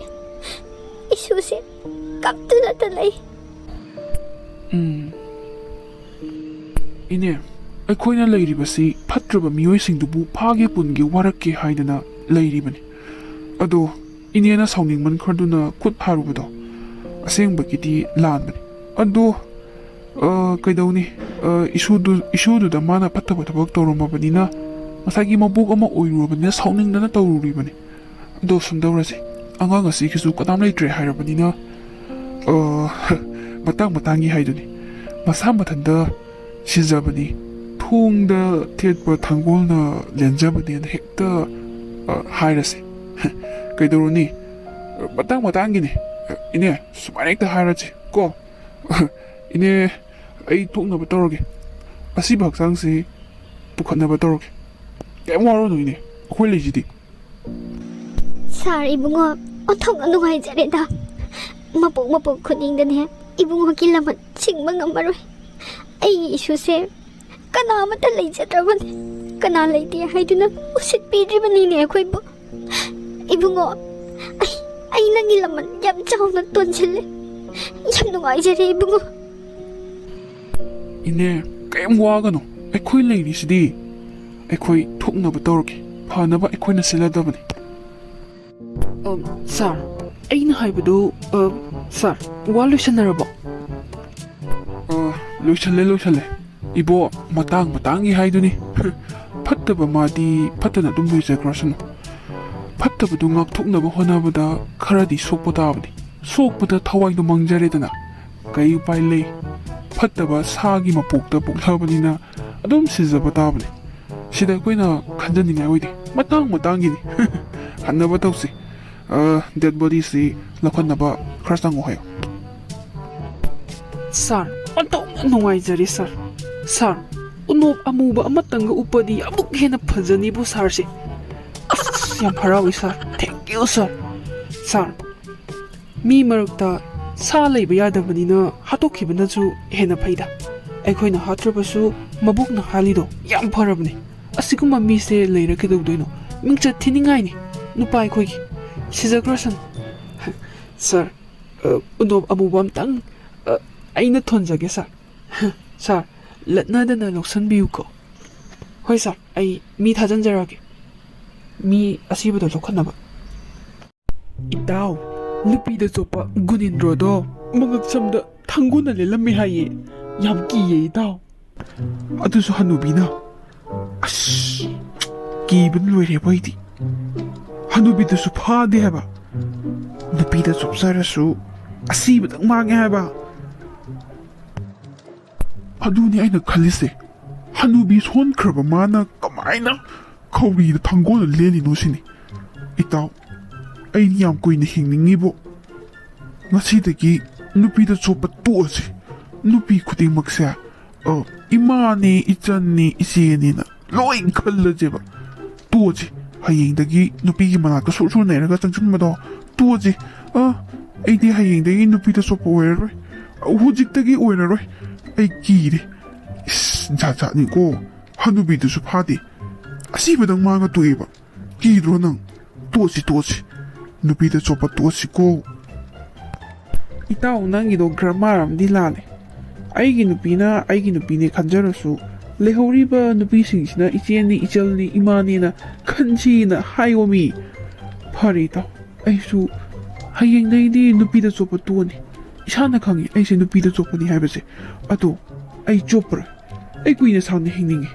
ꯏꯁꯨꯁꯦ ꯀꯞꯇꯨꯅꯇ ꯂꯩ꯫ ꯎꯝ꯫ ꯏꯅꯦ, ꯑꯩꯈꯣꯏꯅ ꯂꯩꯔꯤꯕꯁꯤ ꯐꯠꯇ꯭ꯔꯕ ꯃꯤꯑꯣꯏꯁꯤꯡꯗꯨꯕꯨ ꯐꯥꯒꯦ ꯄꯨꯟꯒꯦ ꯋꯥꯔꯛꯀꯦ ꯍꯥꯏꯗꯅ ꯂꯩꯔꯤꯕꯅꯤ꯫ ꯑꯗꯣ ꯏꯅꯦꯅ ꯁꯥꯎꯅꯤꯡꯃꯟꯈ꯭ꯔꯗꯨꯅ ꯈꯨꯠ ꯊꯥꯔꯨꯕꯗꯣ ꯑꯁꯦꯡꯕꯒꯤꯗꯤ ꯂꯥꯟꯕꯅꯤ꯫ ꯑꯗꯣ, ꯑ, ꯀꯩꯗꯧꯅꯤ? ꯑ, ꯏꯁꯨꯗꯨ, ꯏꯁꯨꯗꯨꯗ ꯃꯥꯅ ꯐꯠꯇꯕ ꯊꯕꯛ ꯇꯧꯔꯝꯃꯕꯅꯤꯅ, ꯉꯁꯥꯏꯒꯤ ꯃꯕꯣꯛ ꯑꯃ ꯑꯣꯏꯔꯨꯔꯕꯅꯤꯅ ꯁꯥꯎꯅꯤꯡꯗꯅ ꯇꯧꯔꯨꯔꯤꯕꯅꯤ꯫ ꯑꯗꯣ ꯁꯨꯝ ꯇꯧꯔꯁꯤ, ꯑꯉꯥꯡ ꯑꯁꯤꯒꯤꯁꯨ ꯀꯅꯥꯝ ꯂꯩꯇ꯭ꯔꯦ ꯍꯥꯏꯔꯕꯅꯤꯅ, ꯑ, ꯃꯇꯥꯡ ꯃꯇꯥꯡꯒꯤ ꯍꯥꯏꯗꯨꯅꯤ꯫ ꯃꯁꯥ ꯃꯊꯟꯇ ꯁꯤꯖꯕꯅꯤ, ꯊꯣꯡꯗ ꯊꯦꯠꯄ ꯊꯥꯡꯒꯣꯜꯅ ꯂꯦꯟꯖꯕꯅꯦꯅ ꯍꯦꯛꯇ, ꯑ, ꯍꯥꯏꯔꯁꯤ꯫ ꯀꯩꯗꯧꯔꯨꯅꯤ? ꯃꯇꯥꯡ ꯃꯇꯥꯡꯒꯤꯅꯤ꯫ ꯏꯅꯦ, ꯁꯨꯃꯥꯏꯅ ꯍꯦꯛꯇ ꯍꯥꯏꯔꯁꯤ ꯀꯣ꯫ ꯏꯅꯦ, ꯑꯩ ꯊꯣꯛꯅꯕ ꯇꯧꯔꯒꯦ꯫ ꯑꯁꯤꯕ ꯍꯛꯆꯥꯡꯁꯤ ꯄꯨꯈꯠꯅꯕ ꯇꯧꯔꯒꯦ꯫ ꯀꯩꯝ ꯋꯥꯔꯨꯅꯨ ꯏꯅꯦ, ꯑꯩꯈꯣꯏ ꯂꯩꯁꯤꯗꯤ꯫ ꯁꯥꯔ ꯏꯕꯨꯡꯉꯣ, ꯑꯣꯟꯊꯣꯛꯅ ꯅꯨꯡꯉꯥꯏꯖꯔꯦꯗ꯫ ꯃꯄꯣꯛ ꯃꯄꯣꯛ ꯈꯨꯗꯤꯡꯗꯅꯦ ꯏꯕꯨꯡꯉꯣꯒꯤ ꯂꯃꯟ ꯁꯤꯡꯕ ꯉꯝꯃꯔꯣꯏ꯫ ꯑꯩꯒꯤ ꯏꯁꯨꯁꯦ ꯀꯅꯥ ꯑꯃꯠꯇ ꯂꯩꯖꯗ꯭ꯔꯕꯅꯤ꯫ ꯀꯅꯥ ꯂꯩꯇꯦ ꯍꯥꯏꯗꯨꯅ ꯎꯁꯤꯠꯄꯤꯗ꯭ꯔꯤꯕꯅꯤꯅꯦ ꯑꯩꯈꯣꯏꯕꯨ꯫ ꯏꯕꯨꯡꯉꯣ, ꯑꯩ, ꯑꯩ ꯅꯪꯒꯤ ꯂꯃꯟ ꯌꯥꯝ ꯆꯥꯎꯅ ꯇꯣꯟꯁꯤꯜꯂꯦ꯫ ꯌꯥꯝ ꯅꯨꯡꯉꯥꯏꯖꯔꯦ ꯏꯕꯨꯡꯉꯣ꯫ ꯏꯅꯦ, ꯀꯩꯝ ꯋꯥꯒꯅꯨ, ꯑꯩꯈꯣꯏ ꯂꯩꯔꯤꯁꯤꯗꯤ꯫ ꯑꯩꯈꯣꯏ ꯊꯣꯛꯅꯕ ꯇꯧꯔꯒꯦ, ꯐꯅꯕ ꯑꯩꯈꯣꯏꯅ ꯁꯤꯜꯂꯗꯕꯅꯤ꯫ ꯑ, ꯁꯥꯔ, ꯑꯩꯅ ꯍꯥꯏꯕꯗꯨ, ꯑ, ꯁꯥꯔ, ꯋꯥ ꯂꯣꯏꯁꯟꯅꯔꯕꯣ? ꯑ, ꯂꯣꯏꯁꯜꯂꯦ, ꯂꯣꯏꯁꯜꯂꯦ꯫ ꯏꯕꯣ, ꯃꯇꯥꯡ ꯃꯇꯥꯡꯒꯤ ꯍꯥꯏꯗꯨꯅꯤ꯫ ꯐꯠꯇꯕ ꯃꯥꯗꯤ ꯐꯠꯇꯅ ꯑꯗꯨꯝ ꯂꯣꯏꯖꯈ꯭ꯔꯁꯅꯨ꯫ ꯐꯠꯇꯕꯗꯨ ꯉꯥꯛꯊꯣꯛꯅꯕ ꯍꯣꯠꯅꯕꯗ ꯈꯔꯗꯤ ꯁꯣꯛꯄ ꯇꯥꯕꯅꯤ꯫ ꯁꯣꯛꯄꯗ ꯊꯋꯥꯏꯗꯣ ꯃꯥꯡꯖꯔꯦꯗꯅ꯫ ꯀꯩ ꯎꯄꯥꯏ ꯂꯩ? ꯐꯠꯇꯕ ꯁꯥꯒꯤ ꯃꯄꯣꯛꯇ ꯄꯣꯛꯂꯕꯅꯤꯅ ꯑꯗꯨꯝ ꯁꯤꯖꯕ ꯇꯥꯕꯅꯤ꯫ ꯁꯤꯗ ꯑꯩꯈꯣꯏꯅ ꯈꯟꯖꯅꯤꯡꯉꯥꯏ ꯑꯣꯏꯗꯦ꯫ ꯃꯇꯥꯡ ꯃꯇꯥꯡꯒꯤꯅꯤ꯫ ꯍꯟꯅꯕ ꯇꯧꯁꯤ꯫ ꯗꯦꯠ ꯕꯣꯗꯤꯁꯤ ꯂꯧꯈꯠꯅꯕ ꯈꯔ ꯆꯪꯉꯣ ꯍꯥꯏꯌꯣ꯫ ꯁꯥꯔ, ꯑꯣꯟꯊꯣꯛꯅ ꯅꯨꯡꯉꯥꯏꯖꯔꯦ ꯁꯥꯔ꯫ ꯁꯥꯔ, ꯎꯅꯣꯞ ꯑꯃꯨꯕ ꯑꯃꯇꯪꯒ ꯎꯞꯄꯗꯤ ꯑꯃꯨꯛ ꯍꯦꯟꯅ ꯐꯖꯅꯤꯕꯨ ꯁꯥꯔꯁꯦ꯫ ꯑꯁ, ꯌꯥꯝ ꯍꯔꯥꯎꯏ ꯁꯥꯔ꯫ Thank you ꯁꯥꯔ꯫ ꯁꯥꯔ, ꯃꯤ ꯃꯔꯛꯇ ꯁꯥ ꯂꯩꯕ ꯌꯥꯗꯕꯅꯤꯅ ꯍꯥꯠꯇꯣꯛꯈꯤꯕꯅꯁꯨ ꯍꯦꯟꯅ ꯐꯩꯗ꯫ ꯑꯩꯈꯣꯏꯅ ꯍꯥꯠꯇ꯭ꯔꯕꯁꯨ ꯃꯕꯨꯛꯅ ꯍꯥꯜꯂꯤꯗꯣ ꯌꯥꯝ ꯐꯔꯕꯅꯦ꯫ ꯑꯁꯤꯒꯨꯝꯕ ꯃꯤꯁꯦ ꯂꯩꯔ ꯀꯩꯗꯧꯗꯣꯏꯅꯣ? ꯃꯤꯡꯆꯠ ꯊꯤꯅꯤꯡꯉꯥꯏꯅꯤ ꯅꯨꯄꯥ ꯑꯩꯈꯣꯏꯒꯤ꯫ ꯁꯤꯖꯈ꯭ꯔꯁꯅꯨ꯫ ꯁꯥꯔ, ꯑ, ꯎꯅꯣꯞ ꯑꯃꯨꯕ ꯑꯝꯇꯪ, ꯑ, ꯑꯩꯅ ꯊꯣꯟꯖꯒꯦ ꯁꯥꯔ꯫ ꯁꯥꯔ, ꯂꯠꯅꯗꯅ ꯂꯧꯁꯟꯕꯤꯌꯨꯀꯣ꯫ ꯍꯣꯏ ꯁꯥꯔ, ꯑꯩ ꯃꯤ ꯊꯥꯖꯤꯟꯖꯔꯛꯑꯒꯦ꯫ ꯃꯤ ꯑꯁꯤꯕꯗꯣ ꯂꯧꯈꯠꯅꯕ꯫ ꯏꯇꯥꯎ, ꯅꯨꯄꯤꯗ ꯆꯣꯞꯄ ꯒꯨꯅꯤꯟꯗ꯭ꯔꯣꯗꯣ ꯃꯉꯛꯁꯝꯗ ꯊꯥꯡꯒꯣꯟꯅ ꯂꯦꯜꯂꯝꯃꯦ ꯍꯥꯏꯌꯦ꯫ ꯌꯥꯝ ꯀꯤꯌꯦ ꯏꯇꯥꯎ꯫ ꯑꯗꯨꯁꯨ ꯍꯅꯨꯕꯤꯅ꯫ ꯑꯁ, ꯀꯤꯕꯅ ꯂꯣꯏꯔꯦꯕ ꯑꯩꯗꯤ꯫ ꯍꯅꯨꯕꯤꯗꯨꯁꯨ ꯐꯥꯗꯦ ꯍꯥꯏꯕ꯫ ꯅꯨꯄꯤꯗ ꯆꯣꯞꯆꯔꯁꯨ ꯑꯁꯤꯕꯗꯪ ꯃꯥꯡꯉꯦ ꯍꯥꯏꯕ꯫ ꯑꯗꯨꯅꯤ ꯑꯩꯅ ꯈꯜꯂꯤꯁꯦ꯫ ꯍꯅꯨꯕꯤ ꯁꯣꯟꯈ꯭ꯔꯕ ꯃꯥꯅ ꯀꯃꯥꯏꯅ ꯈꯧꯔꯤꯗ ꯊꯥꯡꯒꯣꯜꯅ ꯂꯦꯜꯂꯤꯅꯣ ꯁꯤꯅꯤ꯫ ꯏꯇꯥꯎ, ꯑꯩꯗꯤ ꯌꯥꯝ ꯀꯨꯏꯅ ꯍꯤꯡꯅꯤꯡꯉꯤꯕꯣ꯫ ꯉꯁꯤꯗꯒꯤ ꯅꯨꯄꯤꯗ ꯆꯣꯞꯄ ꯇꯣꯛꯑꯁꯤ꯫ ꯅꯨꯄꯤ ꯈꯨꯗꯤꯡꯃꯛꯁꯦ, ꯑ, ꯏꯃꯥꯅꯦ, ꯏꯆꯟꯅꯦ, ꯏꯆꯦꯅꯦꯅ ꯂꯣꯏ ꯈꯜꯂꯁꯦꯕ꯫ ꯇꯣꯛꯑꯁꯤ꯫ ꯍꯌꯦꯡꯗꯒꯤ ꯅꯨꯄꯤꯒꯤ ꯃꯅꯥꯛꯇ ꯁꯨꯔ ꯁꯨꯔ ꯅꯩꯔꯒ ꯆꯪꯁꯤꯟꯕꯗꯣ ꯇꯣꯛꯑꯁꯤ꯫ ꯑ, ꯑꯩꯗꯤ ꯍꯌꯦꯡꯗꯒꯤ ꯅꯨꯄꯤꯗ ꯆꯣꯞꯄ ꯑꯣꯏꯔꯔꯣꯏ꯫ ꯍꯧꯖꯤꯛꯇꯒꯤ ꯑꯣꯏꯔꯔꯣꯏ꯫ ꯑꯩ ꯀꯤꯔꯦ꯫ ꯏꯁ, ꯖꯥꯠ ꯖꯥꯠꯅꯤꯀꯣ꯫ ꯍꯅꯨꯕꯤꯗꯨꯁꯨ ꯐꯥꯗꯦ꯫ ꯑꯁꯤꯕꯗꯪ ꯃꯥꯡꯉ ꯇꯣꯛꯑꯦꯕ꯫ ꯀꯤꯗ꯭ꯔꯣ ꯅꯪ? ꯇꯣꯛꯑꯁꯤ, ꯇꯣꯛꯑꯁꯤ꯫ ꯅꯨꯄꯤꯗ ꯆꯣꯞꯄ ꯇꯣꯛꯑꯁꯤꯀꯣ꯫ ꯏꯇꯥꯎ, ꯅꯪꯒꯤꯗꯣ ꯒ꯭ꯔꯥꯃꯥꯔ ꯑꯃꯗꯤ ꯂꯥꯜꯂꯦ꯫ ꯑꯩꯒꯤ ꯅꯨꯄꯤꯅ ꯑꯩꯒꯤ ꯅꯨꯄꯤꯅꯦ ꯈꯟꯖꯔꯁꯨ, ꯂꯩꯍꯧꯔꯤꯕ ꯅꯨꯄꯤꯁꯤꯡꯁꯤꯅ ꯏꯆꯦꯅꯤ, ꯏꯆꯜꯅꯤ, ꯏꯃꯥꯅꯦꯅ ꯈꯟꯁꯤꯅ ꯍꯥꯏꯌꯣꯃꯤ꯫ ꯐꯔꯦ ꯏꯇꯥꯎ, ꯑꯩꯁꯨ ꯍꯌꯦꯡꯗꯩꯗꯤ ꯅꯨꯄꯤꯗ ꯆꯣꯞꯄ ꯇꯣꯛꯑꯅꯤ꯫ ꯏꯁꯥꯅ ꯈꯪꯉꯤ ꯑꯩꯁꯦ ꯅꯨꯄꯤꯗ ꯆꯣꯞꯄꯅꯤ ꯍꯥꯏꯕꯁꯦ꯫ ꯑꯗꯣ ꯑꯩ ꯆꯣꯞꯄꯔꯣꯏ꯫ ꯑꯩ ꯀꯨꯏꯅ ꯁꯥꯡꯅ ꯍꯤꯡꯅꯤꯡꯉꯤ꯫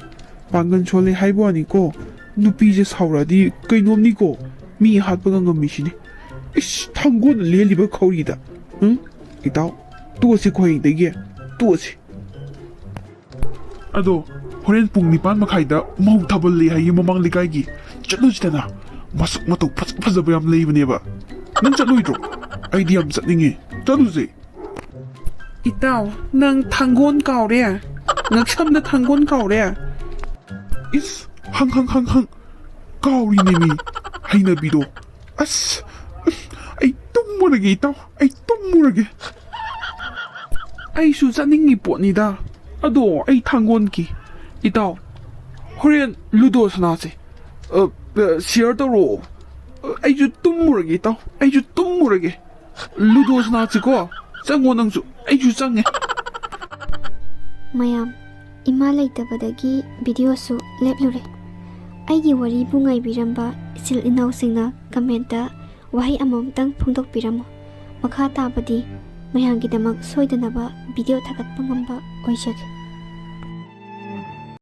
ꯄꯥꯡꯒꯜ ꯁꯣꯜꯂꯦ ꯍꯥꯏꯕ ꯋꯥꯅꯤꯀꯣ, ꯅꯨꯄꯤꯁꯦ ꯁꯥꯎꯔꯛꯑꯗꯤ ꯀꯩꯅꯣꯝꯅꯤꯀꯣ, ꯃꯤ ꯍꯥꯠꯄꯒ ꯉꯝꯃꯤꯁꯤꯅꯤ꯫ ꯏꯁ, ꯊꯥꯡꯒꯣꯜꯅ ꯂꯦꯜꯂꯤꯕ ꯈꯧꯔꯤꯗ꯫ ꯎꯝ? ꯏꯇꯥꯎ, ꯇꯣꯛꯑꯁꯤ ꯈꯣꯏꯗꯒꯤ, ꯇꯣꯛꯑꯁꯤ꯫ ꯑꯗꯣ ꯍꯣꯔꯦꯟ ꯄꯨꯡ ꯅꯤꯄꯥꯟ ꯃꯈꯥꯏꯗ ꯃꯧ ꯊꯥꯕꯜ ꯂꯩ ꯍꯥꯏꯌꯦ ꯃꯃꯥꯡ ꯂꯩꯀꯥꯏꯒꯤ꯫ ꯆꯠꯂꯨꯁꯤꯗꯅ꯫ ꯃꯁꯛ ꯃꯇꯧ ꯐꯖ ꯐꯖꯕ ꯌꯥꯝ ꯂꯩꯕꯅꯦꯕ꯫ ꯅꯪ ꯆꯠꯂꯣꯏꯗ꯭ꯔꯣ? ꯑꯩꯗꯤ ꯌꯥꯝ ꯆꯠꯅꯤꯡꯉꯦ꯫ ꯆꯠꯂꯨꯁꯦ꯫ ꯏꯇꯥꯎ, ꯅꯪ ꯊꯥꯡꯒꯣꯟ ꯀꯥꯎꯔꯦ? ꯉꯛꯁꯝꯗ ꯊꯥꯡꯒꯣꯟ ꯀꯥꯎꯔꯦ? ꯏꯁ, ꯍꯪ, ꯍꯪ, ꯍꯪ, ꯍꯪ꯫ ꯀꯥꯎꯔꯤꯅꯦꯃꯤ, ꯍꯩꯅꯕꯤꯗꯣ꯫ ꯑꯁ, ꯑꯩ ꯇꯨꯝꯃꯨꯔꯒꯦ, ꯏꯇꯥꯎ, ꯑꯩ ꯇꯨꯝꯃꯨꯔꯒꯦ꯫ ꯑꯩꯁꯨ ꯆꯠꯅꯤꯡꯉꯤ ꯄꯣꯠꯅꯤꯗ꯫ ꯑꯗꯣ ꯑꯩ ꯊꯥꯡꯒꯣꯟ ꯀꯤ꯫ ꯏꯇꯥꯎ, ꯍꯣꯔꯦꯟ ꯂꯨꯗꯣ ꯁꯥꯟꯅꯁꯦ꯫ ꯑ, ꯑ, share ꯇꯧꯔꯛꯑꯣ꯫ ꯑ, ꯑꯩꯁꯨ ꯇꯨꯝꯃꯨꯔꯒꯦ, ꯏꯇꯥꯎ, ꯑꯩꯁꯨ ꯇꯨꯝꯃꯨꯔꯒꯦ꯫ ꯂꯨꯗꯣ ꯁꯥꯟꯅꯁꯤꯀꯣ꯫ ꯆꯪꯉꯣ ꯅꯪꯁꯨ, ꯑꯩꯁꯨ ꯆꯪꯉꯦ꯫ ꯃꯌꯥꯝ, ꯏꯃꯥ ꯂꯩꯇꯕꯗꯒꯤ videoꯁꯨ ꯂꯦꯞꯂꯨꯔꯦ꯫ ꯑꯩꯒꯤ ꯋꯥꯔꯤꯕꯨ ꯉꯥꯏꯕꯤꯔꯝꯕ ꯏꯆꯤꯜ ꯏꯅꯥꯎꯁꯤꯡꯅ commentꯇ ꯋꯥꯍꯩ ꯑꯃꯃꯝꯇꯪ ꯐꯣꯡꯗꯣꯛꯄꯤꯔꯝꯃꯨ꯫ ꯃꯈꯥ ꯇꯥꯕꯗꯤ ꯃꯌꯥꯝꯒꯤꯗꯃꯛ ꯁꯣꯏꯗꯅꯕ video ꯊꯥꯒꯠꯄ ꯉꯝꯕ ꯑꯣꯏꯖꯒꯦ꯫